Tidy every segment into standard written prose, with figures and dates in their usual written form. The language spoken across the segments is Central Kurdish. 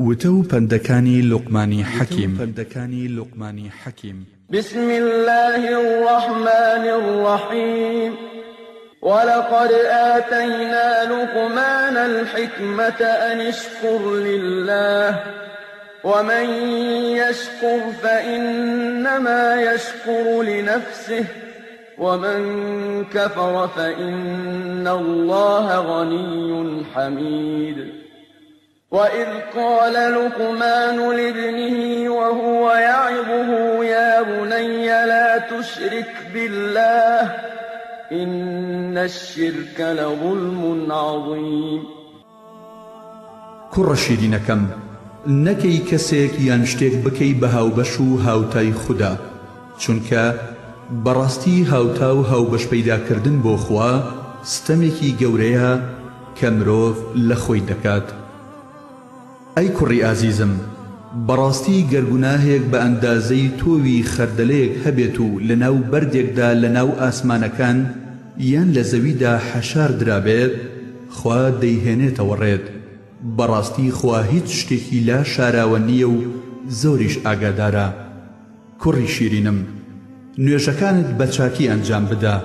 وتە و پەندەکانی لوقمانی حەکیم. پەندەکانی لوقمانی حەکیم. بسم اللە الرحمن الرحیم ولقد آتینا لقمان الحکمة ان اشکر للە ومن یشکر فإنما یشکر لنفسه ومن کفر فإن اللە غنی حمید. وَإِذْ قَالَ لُقْمَانُ لِابْنِهِ وَهُوَ يَعِظُهُ يَا بُنَيَّ لَا تُشْرِكْ بِاللَّهِ إِنَّ الشِّرْكَ لَظُلْمٌ عَظِيمٌ. کوڕە شیرینەکەم، نەکەی کەسێک یان شتێک بکەی بە هاوبەش و هاوتای خودا، چونکە بەڕاستی هاوتا و هاوبەش پەیداکردن بۆ خوا ستەمێکی گەورەیە کە مرۆڤ لە خۆی دەکات. ئەی کوڕی ئازیزم، بەڕاستی گەر گوناهێک بە ئەندازەی تۆوی خەردەلەیەک هەبێت و لەناو بەردێکدا لەناو ئاسمانەکان یان لە زەویدا حەشار درابێت، خوا دەیهێنێتەوە ڕێت، بەڕاستی خوا هیچ شتێکی لا شاراوە نییە و زۆریش ئاگادارە. کوڕی شیرینم، نوێژەکانت بە چاکی ئەنجام بدە،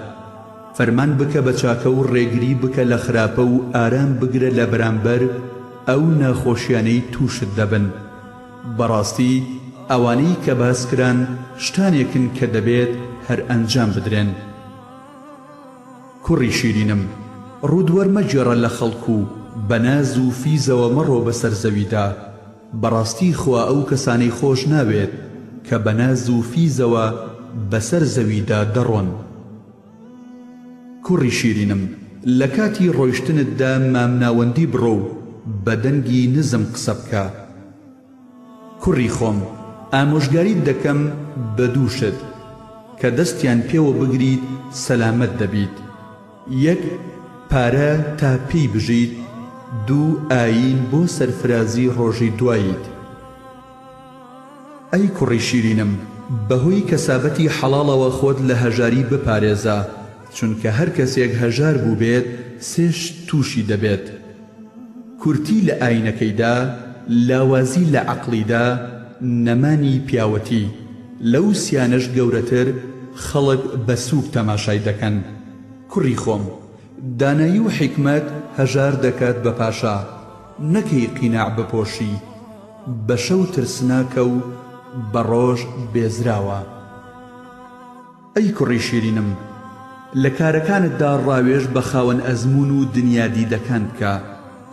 فەرمان بکە بە چاکە و ڕێگری بکە لە خراپە و ئارام بگرە لە بەرامبەر ئەو ناخۆشیانەی تووشت دەبن، بەڕاستی ئەوانەی کە باس کران شتانێکن کە دەبێت هەر ئەنجام بدرێن. کوڕی شیرینم، ڕووت وەرمەگێڕە لە خەڵک و بە ناز و فیزەوە مەڕۆ بەسەر زەویدا، بەڕاستی خوا ئەو کەسانەی خۆش ناوێت کە بە ناز و فیزەوە بەسەر زەویدا دەڕۆن. کوڕی شیرینم، لە کاتی ڕۆیشتنتدا مامناوەندی بڕۆ و بە دەنگی نزم قسە بکە. کوڕی خۆم، ئامۆژگاریت دەکەم بە دوو شت، کە دەستیان پێوە بگریت سەلامەت دەبیت. یەک، پارە تا پێی بژیت، دوو، ئایین بۆ سەرفرازی ڕۆژی دواییت. ئەی کوڕی شیرینم، بەهۆی کەسابەتی حەڵاڵەوە خۆت لە هەژاری بپارێزە، چونکە هەر کەسێک هەژار بووبێت سێ شت تووشی دەبێت، کورتی لە ئایینەکەیدا، لاوازی لە عەقڵیدا، نەمانی پیاوەتی. لەو سیانەش گەورەتر خەڵک بە سووک تەماشای دەکەن. کوڕی خۆم، دانایی و حیکمەت هەژار دەکات بە پاشا، نەکەی قیناع بپۆشی، بە شەو ترسناکە و بە ڕۆژ بێزراوە. ئەی کوڕی شیرینم، لە کارەکانتدا ڕاوێژ بە خاوەن ئەزموون و دنیادیدەکان بکە،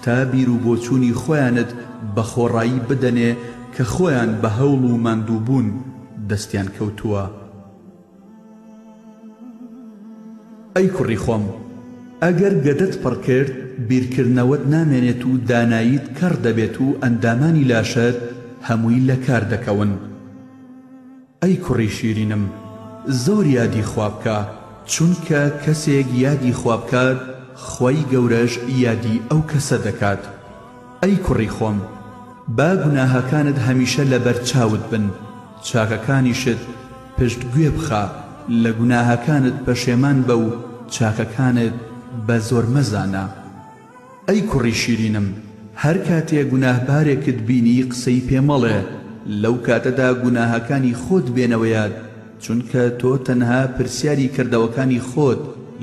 تا بیروبۆچوونی خۆیانت بە خۆڕایی بدەنێ کە خۆیان بە هەوڵ و ماندووبوون دەستیان کەوتووە. ئەی کوڕی خۆم، ئەگەر گەدەت پڕ کرد، بیرکردنەوەت نامێنێت و داناییت کەڕ دەبێت و ئەندامانی لاشەت هەمووی لە کار دەکەون. ئەی کوڕی شیرینم زۆر یادی خوا بکە چونکە کەسێک یادی خوا بکات خوای گەورەش یادی ئەو کەسە دەکات ئەی کوڕی خۆم با گوناهەکانت هەمیشە لەبەر چاوت بن چاکەکانیشت پشت گوێ بخە لە گوناهەکانت پەشێمان بە و چاکەکانت بە زۆر مەزانە. ئەی کوڕی شیرینم هەر کاتێ گوناهبارێکت بینی قسەی پێ مەڵێ لەو کاتەدا گوناهەکانی خۆت بێنەوە یاد چونکە تۆ تەنها پرسیاری کردەوەکانی خۆت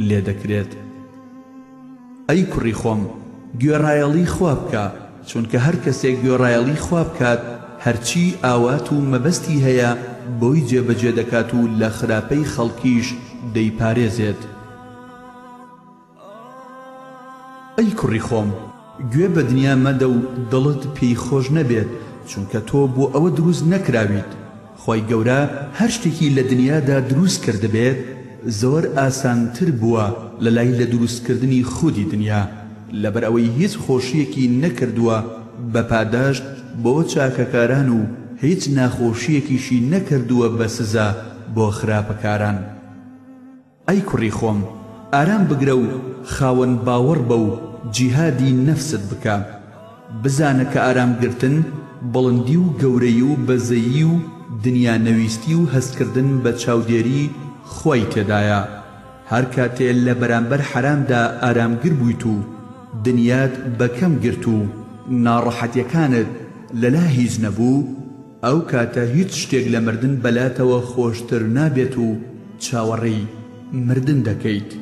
لێ دەکرێت ئەی کوڕی خۆم گوێڕایەڵی خوا بکە چونکە هەر کەسێک گوێڕایەڵی خوا بکات هەرچی ئاوات و مەبەستی هەیە بۆی جێبەجێ دەکات و لە خراپەی خەڵکیش دەیپارێزێت. ئەی کوڕی خۆم، گوێ بە دنیا مەدە و دڵت پێی خۆش نەبێت، چونکە تۆ بۆ ئەوە دروست نەکراویت، خوای گەورە هەر شتێکی لە دنیادا دروست کردبێت زۆر ئاسانتر بووە لەلای لە دروست کردنی خودی دنیا، لەبەر ئەوەی هیچ خۆشییەکی نەکردووە بە پاداشت بۆ چاکەکاران و هیچ ناخۆشییەکیشی نەکردووە بە سزا بۆ خراپەکاران. ئەی کوڕی خۆم ئارام بگرە و خاوەن باوەڕ بە و جیهادی نەفست بکە، بزانە کە ئارام گرتن بڵندی و گەورەیی و بەزەیی و دنیا نەویستی و هەستکردن بە چاودێری خوای تێدایە، هەر کاتێ لە بەرامبەر حەرامدا ئارامگر بوویت و دنیات بە کەم گرت و ناڕەحەتیەکانت. لەلا هیچ نەبوو، ئەو کاتە هیچ شتێک لە مردن بەلاتەوە خۆشتر نابێت و چاوەڕێی مردن دەکەیت.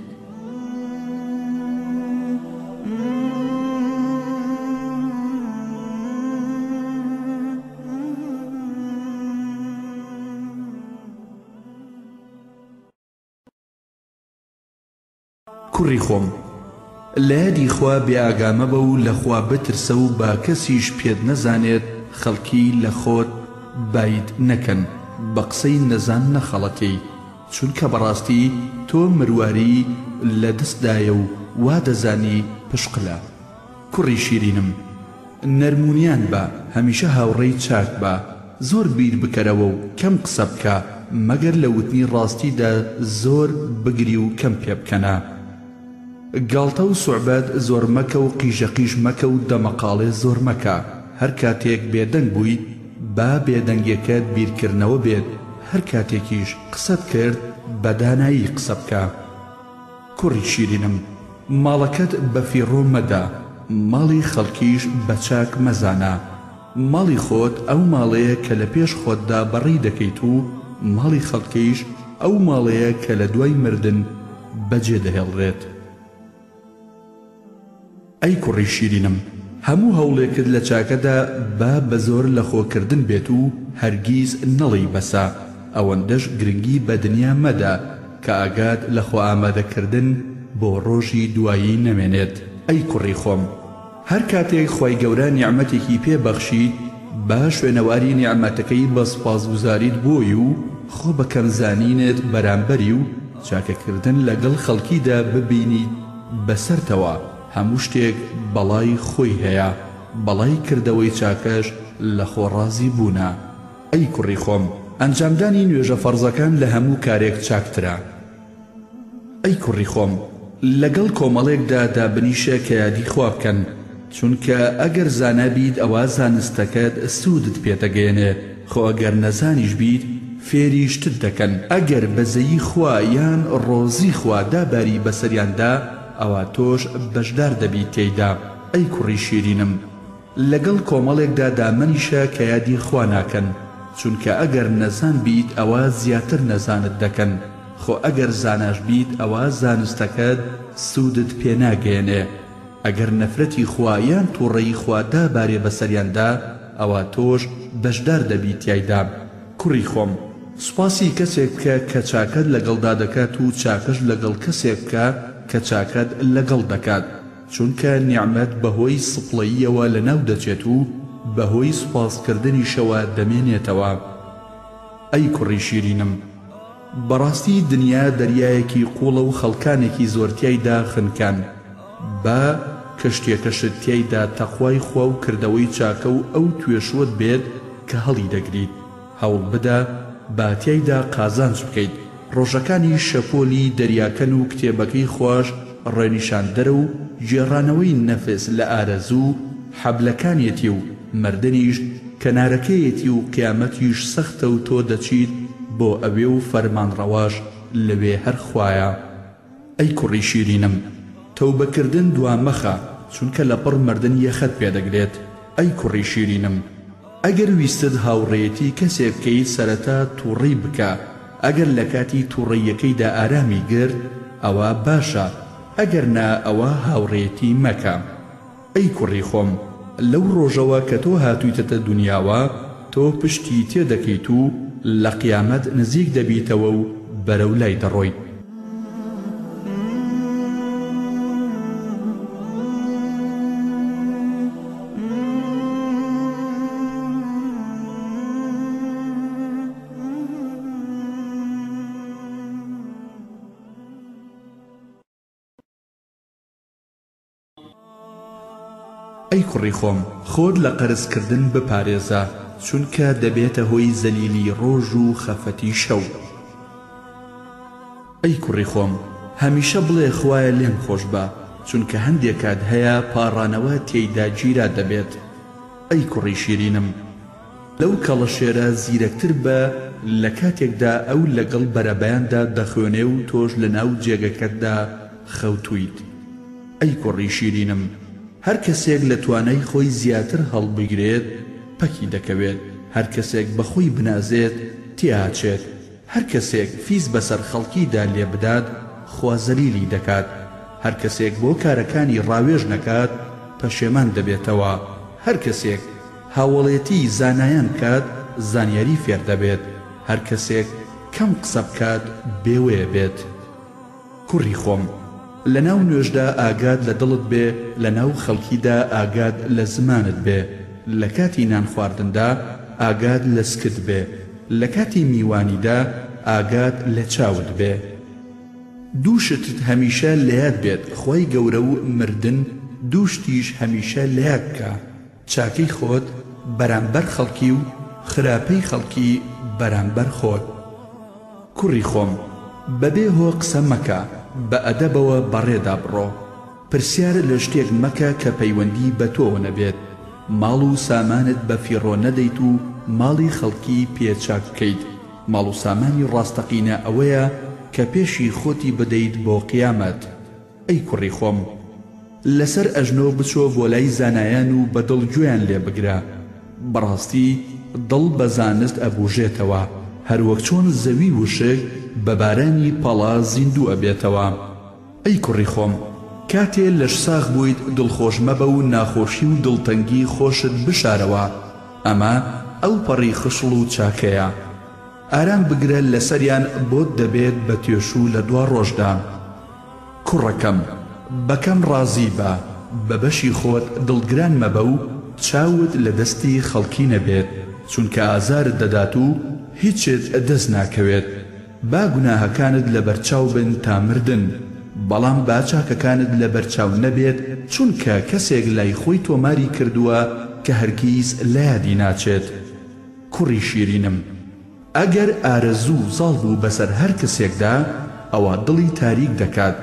کوڕی خۆم، لە یادی خوا بێ ئاگا مەبە و لە خوا بترسە و با کەسیش پێت نەزانێت خەڵکی لە خۆت بایت نەکەن بە قسەی نەزان نەخەڵەتێی چونکە بەڕاستی تۆ مرواری لە دەستدایە و وا دەزانی پشقلە. کوڕی شیرینم نەرمونیان بە، هەمیشە هاوڕێی چاک بە، زۆر بیر بکەرەوە و کەم قسە بکە، مەگەر لە وتنی ڕاستیدا زۆر بگری و کەم پێبکەنە. گاڵتە و سوعبەت زۆر مەکە و قیژەقیژ مەکە و دەمەقاڵێ زۆر مەکە، هەر کاتێک بێدەنگ بوویت با بێدەنگیەکەت بیرکردنەوە بێت، هەر کاتێکیش قسەت کرد بە دانایی قسە بکە. کوڕی شیرینم ماڵەکەت بە فیڕۆ مەدە، ماڵی خەڵکیش بە چاک مەزانە. ماڵی خۆت ئەو ماڵەیە کە لە پێش خۆتدا بەڕێی دەکەیت و ماڵی خەڵکیش ئەو ماڵەیە کە لە دوای مردن بەجێ دەهێڵرێت. ئەی کوڕی شیرینم، هەموو هەوڵێکت لە چاکەدا با بە زۆر لە خۆ کردن بێت و هەرگیز نەڵێی بەسە، ئەوەندەش گرنگی بە دنیا مەدە کە ئاگات لە خۆ ئامادە کردن بۆ ڕۆژی دوایی نەمێنێت. ئەی کوڕی خۆم، هەر کاتێک خوای گەورە نیعمەتێکی پێ بەخشیت با شوێنەواری نیعمەتەکەی بە سوپاسگوزاریت بۆی و خۆ بە کەم زانینت بەرامبەری و چاکەکردن لەگەڵ خەڵکیدا ببینیت بەسەرتەوە، هەموو شتێک بەڵای خۆی هەیە، بەڵای کردەوەی چاکەش لە خۆ ڕازی بوونە. ئەی کوڕی خۆم، ئەنجامدانی نوێژە فەڕزەکان لە هەموو کارێک چاکترە. ئەی کوڕی خۆم، لەگەڵ کۆمەڵێکدا دابنیشە کە یادی خوا بکەن، چونکە ئەگەر زانا بیت ئەوا زانستەکەت سوودت پێ دەگەیەنێ، خۆ ئەگەر نەزانیش بیت فێری شتت دەکەن، ئەگەر بەزەیی خوا یان ڕۆزی خوا داباری بەسەریاندا ئەوا تۆش بەشدار دەبیت تێیدا، ئەی کوڕی شیرینم لەگەڵ کۆمەڵێکدا دامەنیشە کە یادی خوا ناکەن، چونکە ئەگەر نەزان بیت ئەوا زیاتر نەزانت دەکەن، خۆ ئەگەر زاناش بیت ئەوا زانستەکەت سوودت پێ ناگەیەنێ. ئەگەر نەفرەتی خوا یان توڕەیی خوا دابارێ بەسەریاندا ئەوا تۆش بەشدار دەبیت تیایدا. کوڕی خۆم، سوپاسی کەسێک بکە کە چاکەت لەگەڵدا دەکات و چاکەش لەگەڵ کەسێک بکە کە چاکەت لەگەڵ دەکات، چونکە نیعمەت بەهۆی سپڵەییەوە لەناو دەچێت و بەهۆی سوپاسکردنیشەوە دەمێنێتەوە. ئەی کوڕی شیرینم! بەڕاستی دنیا دەریایەکی قوڵە و خەڵکانێکی زۆر تیایدا خنکان، با کەشتیەکەشت تیایدا تەقوای خوا و کردەوەی چاکە و ئەو توێشوەت بێت کە هەڵی دەگریت، هەوڵ بدە با تیایدا قازانج بکەیت، ڕۆژەکانی شەپۆلی دەریاکەن و کتێبەکەی خواش ڕێنیشاندەرە و گێڕانەوەی نەفس لە ئارەزوو حەبلەکانیەتی و مردنیش کەنارەکەیەتی و قیامەتیش سەختە و تۆ دەچیت بۆ ئەوێ و فەرمانڕەواش لەوێ هەر خوایە. ئەی کوڕی شیرینم تەوبە کردن دوا مەخە چونکە لەپڕ مردن یەخەت پێ دەگرێت. ئەی کوڕی شیرینم ئەگەر ویستت هاوڕێیەتی کەسێک بکەیت سەرەتا توڕەی بکە ئەگەر لەکاتی توڕەییەکەیدا ئارامی گرت ئەوا باشە ئەگەر نا ئەوا هاوڕێیەتی مەکە. ئەی کوڕی خۆم، لەو ڕۆژەوە کە تۆ هاتوویتەتە دونیاوە، تۆ پشتی تێ دەکەیت و لە قیامەت نزیک دەبیتەوە و بەرەو لای دەڕۆیت. ئەی کوڕی خۆم، خۆت لە قەرز کردن بپارێزە، چونکە دەبێتە هۆی زەلیلی ڕۆژ و خەفەتی شەو. ئەی کوڕی خۆم، هەمیشە بڵێ خوایە لێم خۆشبە، چونکە هەندێ کات هەیە پاڕانەوە تێیدا گیرا دەبێت. ئەی کوڕی شیرینم، لەو کەڵەشێرە زیرەکتر بە لە کاتێکدا ئەو لەگەڵ بەرەبەیاندا دەخوێنێ و تۆش لەناو جێگەکەتدا خەوتوویت. ئەی کوڕی شیرینم، هەر کەسێک لە توانای خۆی زیاتر هەڵبگرێت. پەکی دەکەوێت، هەر کەسێک بە خۆی بنازێت تێئاچێت، هەر کەسێک فیز بەسەر خەڵکیدا لێ بدات خوا زەلیلی دەکات، هەر کەسێک بۆ کارەکانی ڕاوێژ نەکات پەشێمان دەبێتەوە، هەر کەسێک هاوەڵێتی زانایان بکات زانیاری فێر دەبێت، هەر کەسێک کەم قسە بکات بێوەیە بێت. کوڕی خۆم، لەناو نوێژدا ئاگات لە دڵت بێ، لەناو خەڵکیدا ئاگات لە زمانت بێ، لە کاتی نان خواردندا ئاگات لە سکت بێ، لە کاتی میوانیدا ئاگات لە چاوت بێ. دوو شتت هەمیشە لەیاد بێت خوای گەورە و مردن، دوو شتیش هەمیشە لەیاد بکە، چاکەی خۆت بەرامبەر خەڵکی و خراپەی خەڵکی بەرامبەر خۆت. کوڕی خۆم، بەبێ هۆ قسە مەکە، بە ئەدەبەوە بەڕێدا بڕۆ. پرسیار لە شتێک مەکە کە پەیوەندی بە تۆوە نەبێت. ماڵ و سامانت بە فیڕۆ نەدەیت و ماڵی خەڵکی پێ چاک بکەیت. ماڵ و سامانی ڕاستەقینە ئەوەیە کە پێشی خۆتی بدەیت بۆ قیامەت. ئەی کوڕی خۆم! لەسەر ئەژنۆ بچۆ بۆ لای زانایان و بە دڵ گوێیان لێ بگرە، بەڕاستی دڵ بە زانست ئەبوژێتەوە، هەروەک چۆن زەوی وشک بە بارانی پەڵە زیندوو ئەبێتەوە. ئەی کوڕی خۆم! کاتێ لەشساغ بوویت دڵخۆش مەبە و ناخۆشی و دڵتەنگی خۆشت بشارەوە، ئەمە ئەوپەڕی خشڵ و چاکەیە. ئارام بگرە لەسەریان بۆت دەبێت بە تێشوو لە دواڕۆژدا. کوڕەکەم، بە کەم ڕازی بە، بە بەشی خۆت دڵگران مەبە و چاوت لە دەستی خەڵکی نەبێت، چونکە ئازارت دەدات و هیچت دەست ناکەوێت. با گوناهەکانت لەبەرچاو بن تا مردن، بەڵام با چاکەکانت لەبەرچاو نەبێت، چونکە کەسێک لای خۆی تۆماری کردووە کە هەرگیز لە یادی ناچێت. کوڕی شیرینم. ئەگەر ئارەزوو زاڵ بوو بەسەر هەر کەسێکدا ئەوا دڵی تاریک دەکات،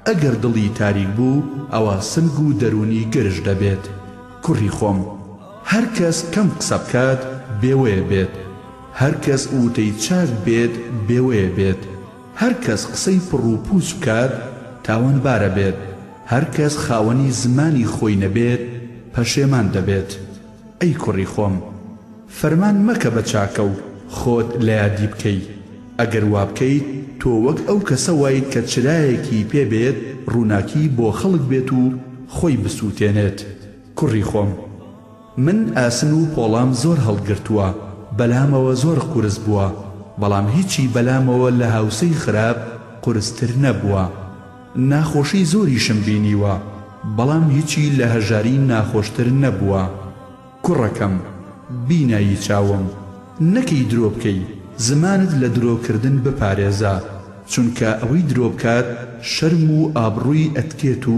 ئەگەر دڵی تاریک بوو ئەوا سنگ و دەروونی گرژ دەبێت. کوڕی خۆم، هەر کەس کەم قسە بکات بێوەیە بێت، هەر کەس وتەی چاک بێت بێوەیە بێت، هەر کەس قسەی پڕ و پووچ بکات تاوانبارە بێت، هەر کەس خاوەنی زمانی خۆی نەبێت پەشێمان دەبێت. ئەی کوڕی خۆم! فەرمان مەکە بە چاکە و خۆت لە یادی بکەی، ئەگەر وا بکەیت تۆ وەک ئەو کەسە وایت کە چرایەکی پێ بێت ڕووناکی بۆ خەڵک بێت و خۆی بسووتێنێت. کوڕی خۆم! من ئاسن و پۆڵام زۆر هەڵگرتووە، بەلامەوە زۆر قورس بووە، بەڵام هیچی بەلامەوە لە هاوسێی خراپ قورستر نەبووە. ناخۆشی زۆریشم بینیوە، بەڵام هیچی لە هەژاری ناخۆشتر نەبووە. کوڕەکەم، بینایی چاوم، نەکەی درۆ بکەی، زمانت لە درۆکردن بپارێزە، چونکە ئەوەی درۆ بکات شەرم و ئابڕووی ئەتکێت و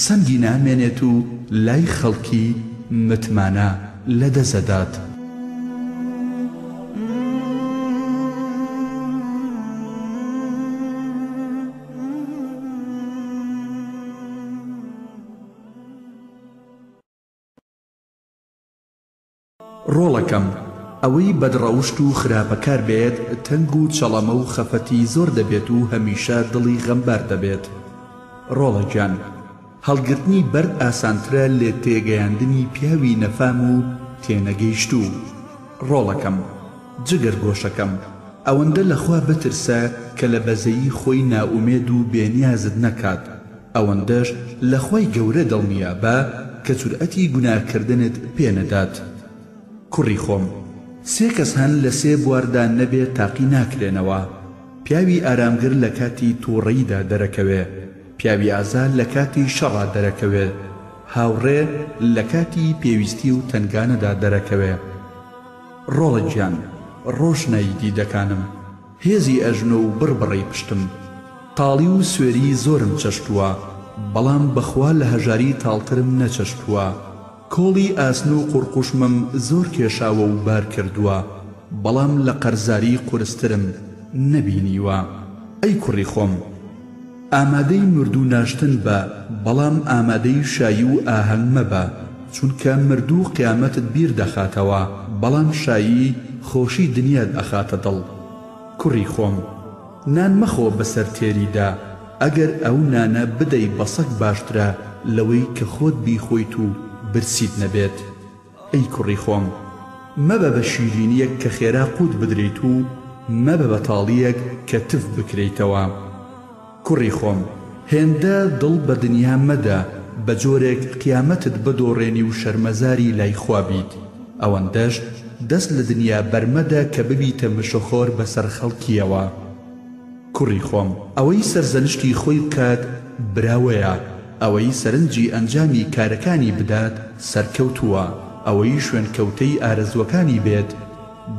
سەنگی نامێنێت و لای خەڵکی متمانە لەدەست ئەدات. ڕۆڵەکەم، ئەوەی بەدڕەوشت و خراپەکار بێت تەنگ و چەڵەمە و خەفەتی زۆر دەبێت و هەمیشە دڵی غەمبار دەبێت. ڕۆڵە گیان، هەڵگرتنی بەرد ئاسانترە لێ تێگەیاندنی پیاوی نەفام و تێنەگەیشتوو. ڕۆڵەکەم، جگەر گۆشەکەم، ئەوەندە لە خوا بترسە کە لە بەزەیی خۆی نائومێد و بێنیازت نەکات، ئەوەندەش لە خوای گەورە دڵنیابە کە جورئەتی گوناکردنت پێ نەدات. کوڕی خۆم، سێ کەس هەن لە سێ بواردا نەبێ تاقی ناکرێنەوە، پیاوی ئارامگر لە کاتی توڕەییدا دەرەکەوێ، پیاوی ئازا لە کاتی شەڕا دەرەکەوێ، هاوڕێ لە کاتی پێویستی و تەنگانەدا دەرەکەوێ. ڕۆڵە گیان، ڕۆشنایی دیدەکانم، هێزی ئەژنۆ و بڕبڕەی پشتم. تاڵی و سوێری زۆرم چەشتووە، بەڵام بەخوا لە هەژاری تاڵترم نەچەشتووە. کۆڵی ئاسن و قوڕقوشمم زۆر کێشاوە و بار کردووە، بەڵام لە قەرزاری قورسترم نەبینیوە. ئەی کوڕی خۆم! ئامادەی مردوو ناشتن بە، بەڵام ئامادەی شایی و ئاهەنگ مەبە، چونکە مردوو قیامەتت بیر دەخاتەوە، بەڵام شایی خۆشی دنیات ئەخاتە دڵ. کوڕی خۆم! نان مەخۆ بەسەر تێریدا، ئەگەر ئەو نانە بدەی بە سەگ باشترە لەوەی کە خۆت بیخۆیت و برسیت نەبێت. ئەی کوڕی خۆم! مەبە بە شیرینییەک کە خێرا قووت بدرێیت و مەبە بە تاڵییەک کە تف بکرێیتەوە. کوڕی خۆم، هێندە دڵ بە دنیا مەدە بە جۆرێک قیامەتت بدۆڕێنی و شەرمەزاری لای خوا بیت، ئەوەندەش دەست لە دنیا بەرمەدە کە ببیتە مشەخۆر بەسەر خەڵکییەوە. کوڕی خۆم، ئەوەی سەرزەنشتی خۆی بکات براوەیە، ئەوەی سەرنجی ئەنجامی کارەکانی بدات سەرکەوتووە، ئەوەی شوێنکەوتەی ئارەزووەکانی بێت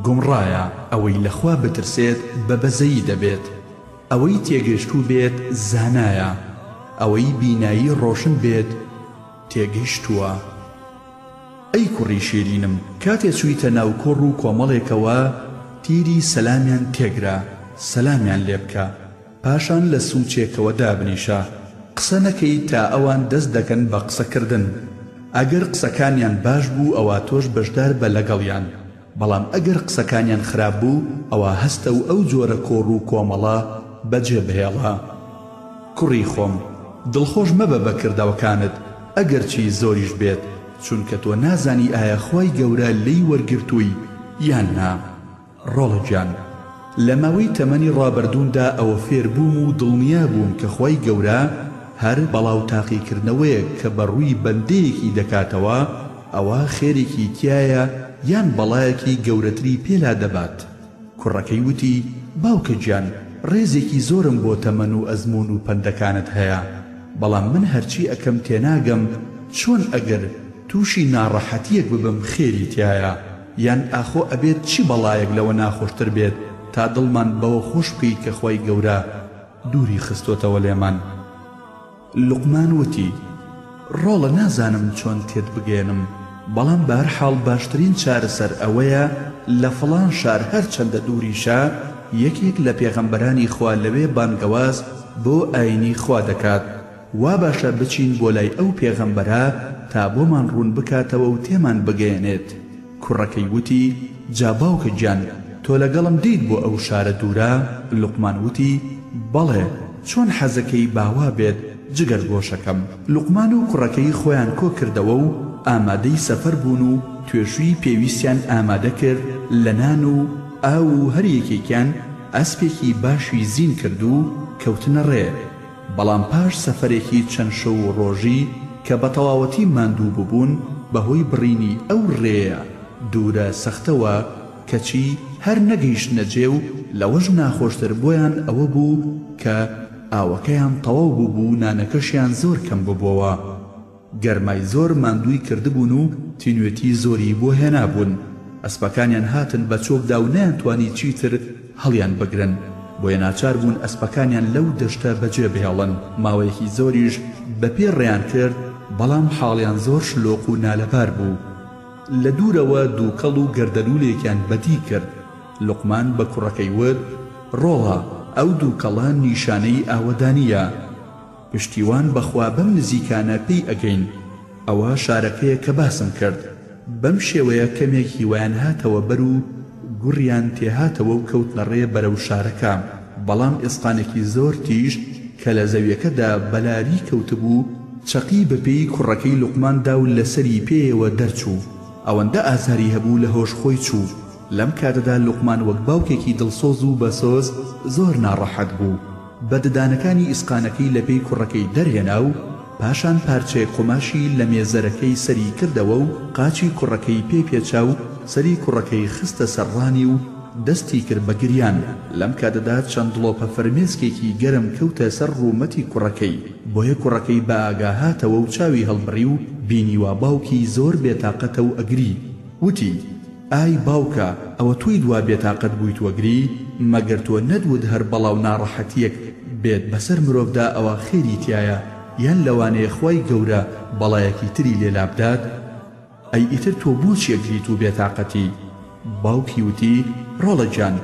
گومڕایە، ئەوەی لە خوا بترسێت بە بەزەیی دەبێت، ئەوەی تێگەشتوو بێت زانایە، ئەوەی بینایی ڕۆشن بێت تێگەشتووە. ئەی کوڕی شیرینم کاتێ چوویتە ناو کۆڕ و کۆمەڵێکەوە تیری سەلامیان تێگرە سەلامیان لێ بکە پاشان لە سووچێکەوە دابنیشە قسە نەکەی تا ئەوان دەست دەکەن بە قسە کردن ئەگەر قسەکانیان باش بوو ئەوا تۆش بەشدار بە لەگەڵیان بەڵام ئەگەر قسەکانیان خراپ بوو ئەوا هەستە و ئەو جۆرە کۆڕ و کۆمەڵە بەجێ بهێڵە. کوڕی خۆم، دڵخۆش مەبە بە کردەوەکانت ئەگەرچی زۆریش بێت، چونکە تۆ نازانی ئایا خوای گەورە لێی وەرگرتووی یان نا. ڕۆڵە گیان، لە ماوەی تەمەنی ڕابردوومدا ئەوە فێر بووم و دڵنیا بووم کە خوای گەورە هەر بەڵا و تاقیکردنەوەیەک کە بە ڕووی بەندەیەکی دەکاتەوە ئەوا خێرێکی تیایە یان بەڵایەکی گەورەتری پێ لادەبات. کوڕەکەی وتی، باوکە گیان، ڕێزێکی زۆرم بۆ تەمەن و ئەزموون و پەندەکانت هەیە، بەڵام من هەرچی ئەکەم تێناگەم چۆن ئەگەر تووشی ناڕەحەتییەک ببم خێری تیایە، یان ئاخۆ ئەبێت چ بەڵایەک لەوە ناخۆشتر بێت تا دڵمان بەوە خۆش بکەی کە خوای گەورە دووری خستۆتەوە لێمان؟ لوقمان وتی، ڕۆڵە نازانم چۆن تێت بگەیەنم، بەڵام بەهەرحاڵ باشترین چارەسەر ئەوەیە لە فڵان شار هەرچەندە دووریشە یەکێک لە پێغەمبەرانی خوا لەوێ بانگەواز بۆ ئاینی خوا دەکات، وا باشە بچین بۆ لای ئەو پێغەمبەرە تا بۆمان ڕوون بکاتەوە و تێمان بگەیەنێت. کوڕەکەی وتی، جا باوکە گیان تۆ لەگەڵم دێیت بۆ ئەو شارە دوورە؟ لوقمان وتی، بەڵێ، چۆن حەزەکەی با وا بێت جگەر گۆشەکەم. لوقمان و کوڕەکەی خۆیان کۆ کردەوە و ئامادەی سەفەر بوون و توێشووی پێویستیان ئامادە کرد لە نان و ئاو و هەر یەکێکیان ئەسپێکی باشی زین کرد و کەوتنە ڕێ. بەڵام پاش سەفەرێکی چەند شەو و ڕۆژی کە بەتەواوەتی ماندوو ببوون بەهۆی بڕینی ئەو ڕێیە دوورە سەختەوە کەچی هەر نەگەیشتنە جێ و لەوەش ناخۆشتر بۆیان ئەوە بوو کە ئاوەکەیان تەواو بووبوو و نانەکەشیان زۆر کەم ببۆوە. گەرمای زۆر ماندووی کردبوون و تینوێتی زۆری بۆ هێنابوون. ئەسپەکانیان هاتن بە چۆکدا و نەیانتوانی چیتر هەڵیان بگرن. بۆیە ناچار بوون ئەسپەکانیان لەو دەشتە بەجێ بهێڵن. ماوەیەکی زۆریش بە پێ ڕێیان کرد، بەڵام حاڵیان زۆر شلۆق و نالەبار بوو. لە دوورەوە دووکەڵ و گەردەلوولێکیان بەدی کرد. لوقمان بە کوڕەکەی وت، ڕۆڵە، ئەو دووکەڵە نیشانەی ئاوەدانییە. پشتیوان بەخوا بەم نزیکانە پێی ئەگەین ئەوە شارەکەیە کە باسم کرد بەم شێوەیە کەمێک هیوایان هاتەوە بەر و گوڕیان تێهاتەوە و کەوتنە ڕێ بەرەو شارەکە بەڵام ئێسقانێکی زۆر تیژ کە لە زەویەکەدا بەلاری کەوتبوو چەقی بە پێی کوڕەکەی لوقمان دا و لەسەری پێیەوە دەرچوو ئەوەندە ئازاری هەبوو لە هۆش خۆی چوو لەم کاتەدا لوقمان وەک باوکێکی دڵسۆز و بەسۆز زۆر ناڕەحەت بوو. بە ددانەکانی ئیسقانەکەی لە پێی کوڕەکەی دەرهێنا و پاشان پارچەیەک قوماشی لە مێزەرەکەی سەری کردەوە و قاچی کوڕەکەی پێ پێچا و سەری کوڕەکەی خستە سەر ڕانی و دەستی کرد بە گریان، لەم کاتەدا چەند دڵۆپە فرمێسکێکی گەرم کەوتە سەر ڕوومەتی کوڕەکەی، بۆیە کوڕەکەی بە ئاگا هاتەوە و چاوی هەڵبڕی و بینی وا باوکی زۆر بێتاقەتە و ئەگری، وتی. ئای باوکە ئەوە تۆیت وا بێتاقەت بوویت وەگری، مەگەر تۆ نەتوت هەر بەڵا و ناڕەحەتیەک بێت بەسەر مرۆڤدا ئەوا خێری تیایە یان لەوانەیە خوای گەورە بەڵایەکی تری لێ لابدات؟ ئەی ئیتر تۆ بۆچی ئەگریت و بێتاقەتی؟ باوکی وتی، ڕۆڵە گیان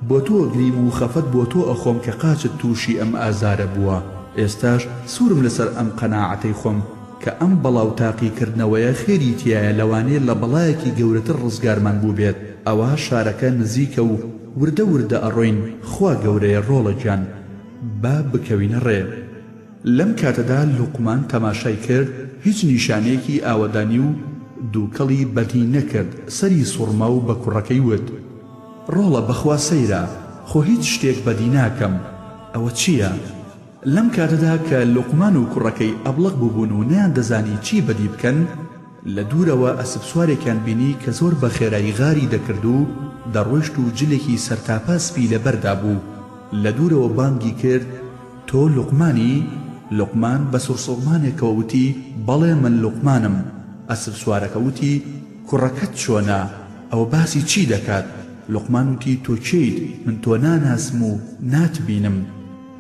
بۆ تۆ ئەگریم و خەفەت بۆ تۆ ئەخۆم کە قاچت تووشی ئەم ئازارە بووە، ئێستاش سوورم لەسەر ئەم قەناعەتەی خۆم کە ئەم بەڵا و تاقی کردنەوەیە خێری تیایە لەوانەیە لە بەڵایەکی گەورەتر ڕزگارمان بووبێت، ئەوا شارەکە نزیکە و وردە وردە ئەڕۆین، خوا گەورەیە ڕۆڵە گیان با بکەوینە ڕێ. لەم کاتەدا لوقمان تەماشای کرد هیچ نیشانەیەکی ئاوەدانی و. دووکەڵی بەدی نەکرد، سەری سوڕما و بە کوڕەکەی وت، ڕۆڵە بەخوا سەیرە، خۆ هیچ شتێک بەدی ناکەم، ئەوە چییە؟ لەم کاتەدا کە لوقمان و کوڕەکەی ئەبڵەق بووبوون و نەیاندەزانی چی بەدی بکەن، لە دوورەوە ئەسپسوارێکیان بینی کە زۆر بە خێرایی غاری دەکرد و دەڕۆیشت و جلێکی سەرتاپا سپی لەبەردا بوو، لە دوورەوە بانگی کرد، تۆ لوقمانی؟ لوقمان بە سەرسوڕمانێکەوە وتی، بەڵێ من لوقمانم. ئەسپسوارەکە وتی، کوڕەکەت چۆنە؟ ئەوە باسی چی دەکات؟ لوقمان وتی، تۆ کێیت؟ من تۆ ناناسم و ناتبینم.